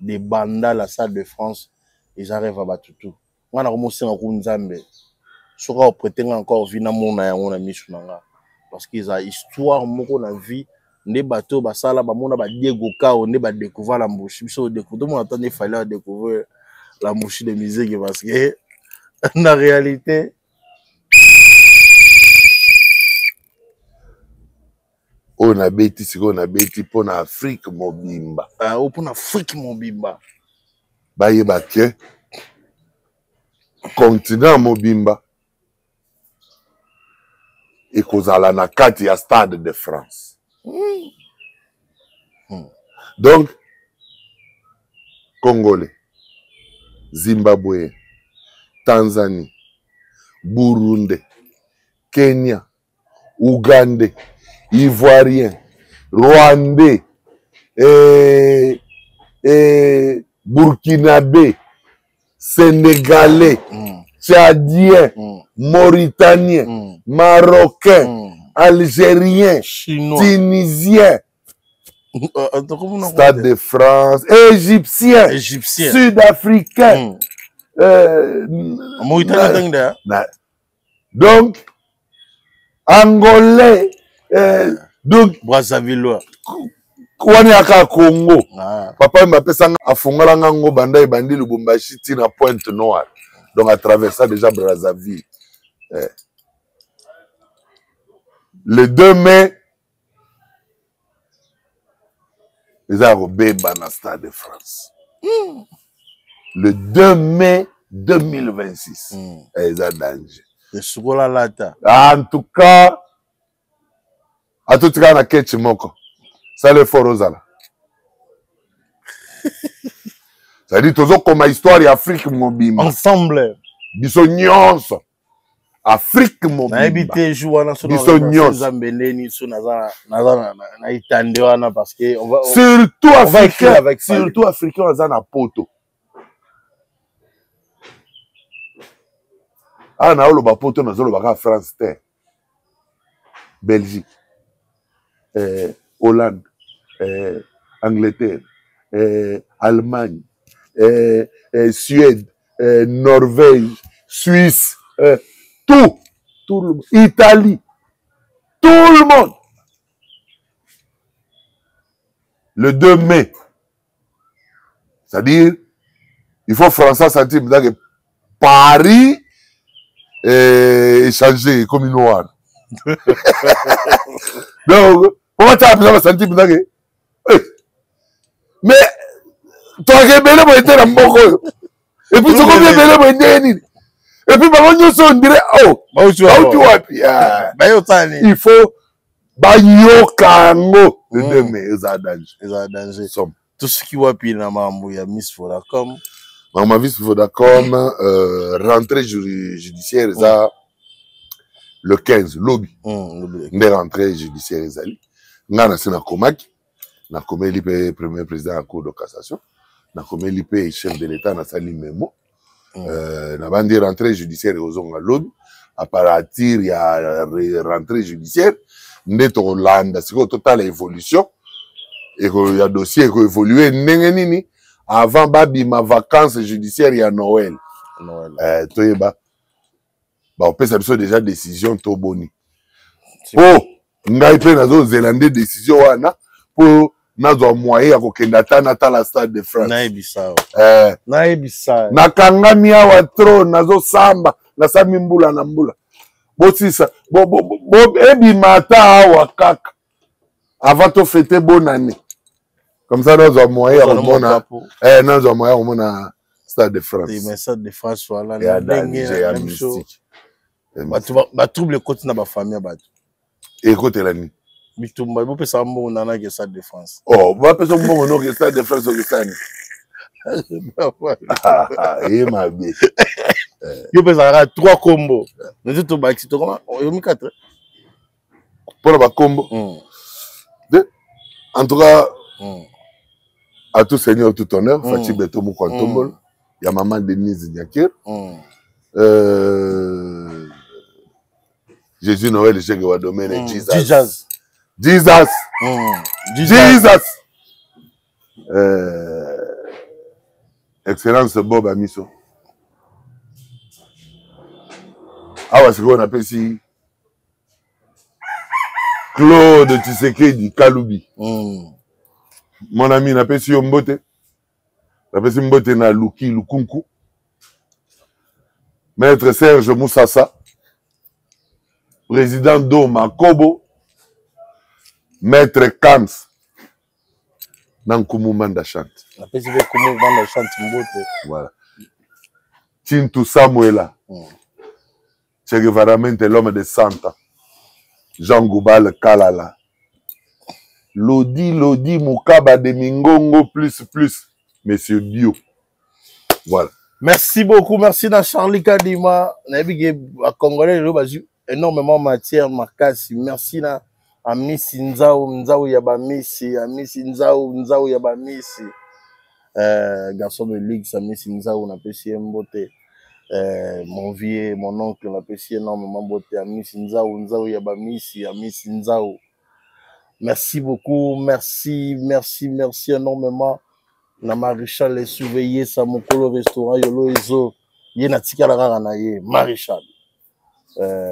de banda la salle de France eza rêve ya bato tu. Ngai nakomosenga ku Nzambe soki aoprete nga encore vie, namona yango na miso na nga, parce que eza histoire moko na vie nde bato oyo basala bamona ba Diego Kao nde badécouvrir la mbushi. Biso tomona ata nde Fally adécouvrir la mbushi de musique, parce que na réalité Oyo nabeti sikoyo, nabeti mpo na Afrique mobimba. Ah, oyo mpo na Afrique mobimba. Bayeba ke continent mobimba ekozala na kati ya Stade de France. Donc Congolais, Zimbabwe, Tanzanie, Burundi, Kenya, Ougandais, Ivoirien, Rwandais, Burkinabé, Sénégalais, Tchadien, Mauritanien, Marocain, Algérien, Chinois, Tunisien, Stade de France, Égyptien, Égyptien, Sud-Africain, Mauritanien, donc Angolais, donc Brazzavillois, wana yaka Congo. Papa oyo bapesanga afungolanga ngo banda ebandi Lubumbashi ti na Pointe Noire, donc à travers ça déjà Brazzaville. Le 2 mai eza ya kobeba na Stade de France. Le 2 mai 2026, eza danger. Esukola lata. En tout cas atotikala na ketch moko, sala effort ozala, c'est-à-dire tozokoma histoire ya Afrique mobimba ensemble. Biso nyonso Afrique mobimba. Nayebi te jour wana so Biso nyonso. Nzambe ndeni so naza na itande wana, parce que on va surtout on va écrire Africain avec Fally. Surtout africain aza na poto awa, naoloba poto, nazoloba kaka France te, Belgique, Hollande, Angleterre, Allemagne, Suède, Norvège, Suisse, tout le monde, Italie, tout le monde, le 2 mai, c'est-à-dire il faut François sentir que Paris échanger comme noir. Donc comment tu as appelé ça, sentir que mais toaka ebele boye te na mboka oyo, et puis tokomi ebele boye ndenge nini? Et puis bango nyonso on dirait oh, bauti wapi? Bayotala nini? Il faut Bayoka yango le 2 mai, ezala danger. Ezala danger. Somme. Tosuki wapi na makambo ya Miss Vodacom? Makambo ya Miss Vodacom, rentrée judiciaire eza le 15, lobi. Lobi. Nde rentrée judiciaire ezali. Ngai na se nakomaki, nakomeli mpe premier président ya cour de cassation, nakomeli mpe chef de l'État, nasali memo. Nabandi rentrée judiciaire, ekozonga lobi. À partir ya rentrée judiciaire nde tokolanda sikoyo, totala évolution ya dossier ekoévolue ndenge nini avant babima vacances judiciaire ya Noël. Noël. Toyeba bakopesa biso déjà décision to boni, mpo ngai mpe nazozela nde décision wana mpo nazwa moyen ya kokende ata natala Stade de France. Nayebisa. Eh, Nayebisa. Nakangami awa trop, nazosamba, nasami mbula na mbula. Bosisa ebima ata awa kaka avant tofêter bonne année, comme ça nazwa moyen ya komona, nazwa moyen ya komona Stade de France. Mais Stade de France wana, ya ndenge danger, ya na biso mystique. Bato batrouble ekoti na bafamille ya bato. Ekotela nini? Bitumba, bopesaka mbongo nanaki Stade de France. Oh, bapesa mbongo noki Stade de France, okesani ye mabe. Yo opesaka kaka trois kombo, neti tobakisi tokoma oyomi quatre. Mpona bakombo, en tout cas, à tout seigneur tout honneur. Fatshi Béton moko ntombolo ya mama Denise Nyakir. Jésus Noël Jege wa domaine. Jesus. Jesus. Jesus. Jesus. Jesus. Excellence Bob Amiso awa sikoyo napesi Claude Tshisekedi Kalubi. Mon ami, napesi yo mbote, napesi mbote na Luki Lukunku, maître Serge Moussassa, président Do Makobo, maître Kams na Nkumu Manda Chante. Napesi mpe Kumu Manda Chante mbote. Voilà, Tintu Samuela. Che Guevaramente, l'homme de Santa Jean Goubal Kalala, Lodi Lodi Mukaba de Mingongo plus plus, monsieur Bio, voilà. Merci beaucoup, merci na Charlie Kadima. Nayebi ke bacongolais lelo bazwi énormément matière makasi. Merci na Amisi Nzau, Nzau ya bamisi, Amisi Nzau, Nzau ya bamisi, garçon de luxe, Amisi Nzau, napesi ye mbote. Mon vieux, mon oncle, napesi énormément mbote. Amisi Nzau, Nzau ya bamisi, Amisi Nzau, merci beaucoup, merci, merci, merci énormément na Maréchal Esuveille sa mokolo restaurant Yolo Ezo, ye natikala kaka na ye Maréchal.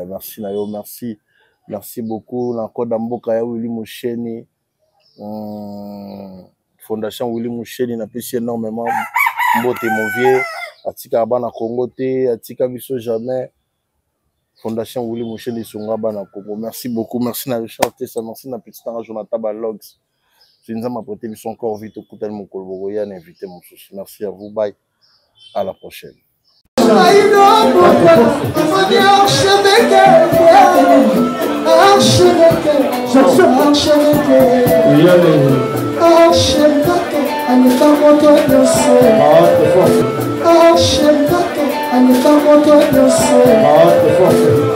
Merci na yo, merci, merci beaucoup na koda mboka ya Willi Musheni, fondation Willi Musheni, napesi énormément mbote. Mon vieux atikaka bana Congo te, atika biso jamais. Fondation Willi Musheni esunga bana Congo. Merci beaucoup, merci na Richard Tesa, merci na petit nanga Jonathan Balogs. Soki Nzambe aprêter biso encore vie, tokutani mokolo bokoya na invité mosusu. Merci à vous, bye, à la prochaine. Archevêque, archevêque, archevêque, archevêque, aleka moto nyonso, archevêque, aleka moto nyonso,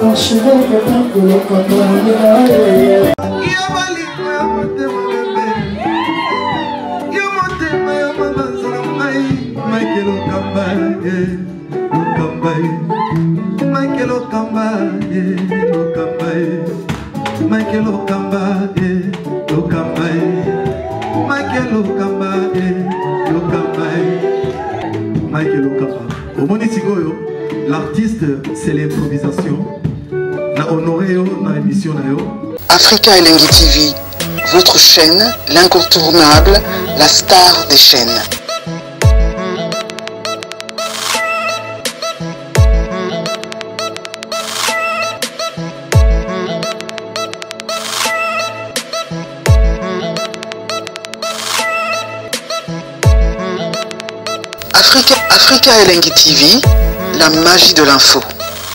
archevêque, kolokoto. Yo bolingo ya motema bebe, yo motema ya mabanza na ngai, Michael Okamba ye, Lokamba ye, Michael Okamba ye, Lokamba ye, Michael Okamba ye, Lokamba ye, Michael Okamba ye, Lokamba ye, Michael Okamba. Omoni sikoyo, l'artiste, c'est l'improvisation. Na honoré yo na émission na yo. Africa Elengi TV, votre chaîne, l'incontournable, la star des chaînes. Africa Elengi TV, la magie de l'info.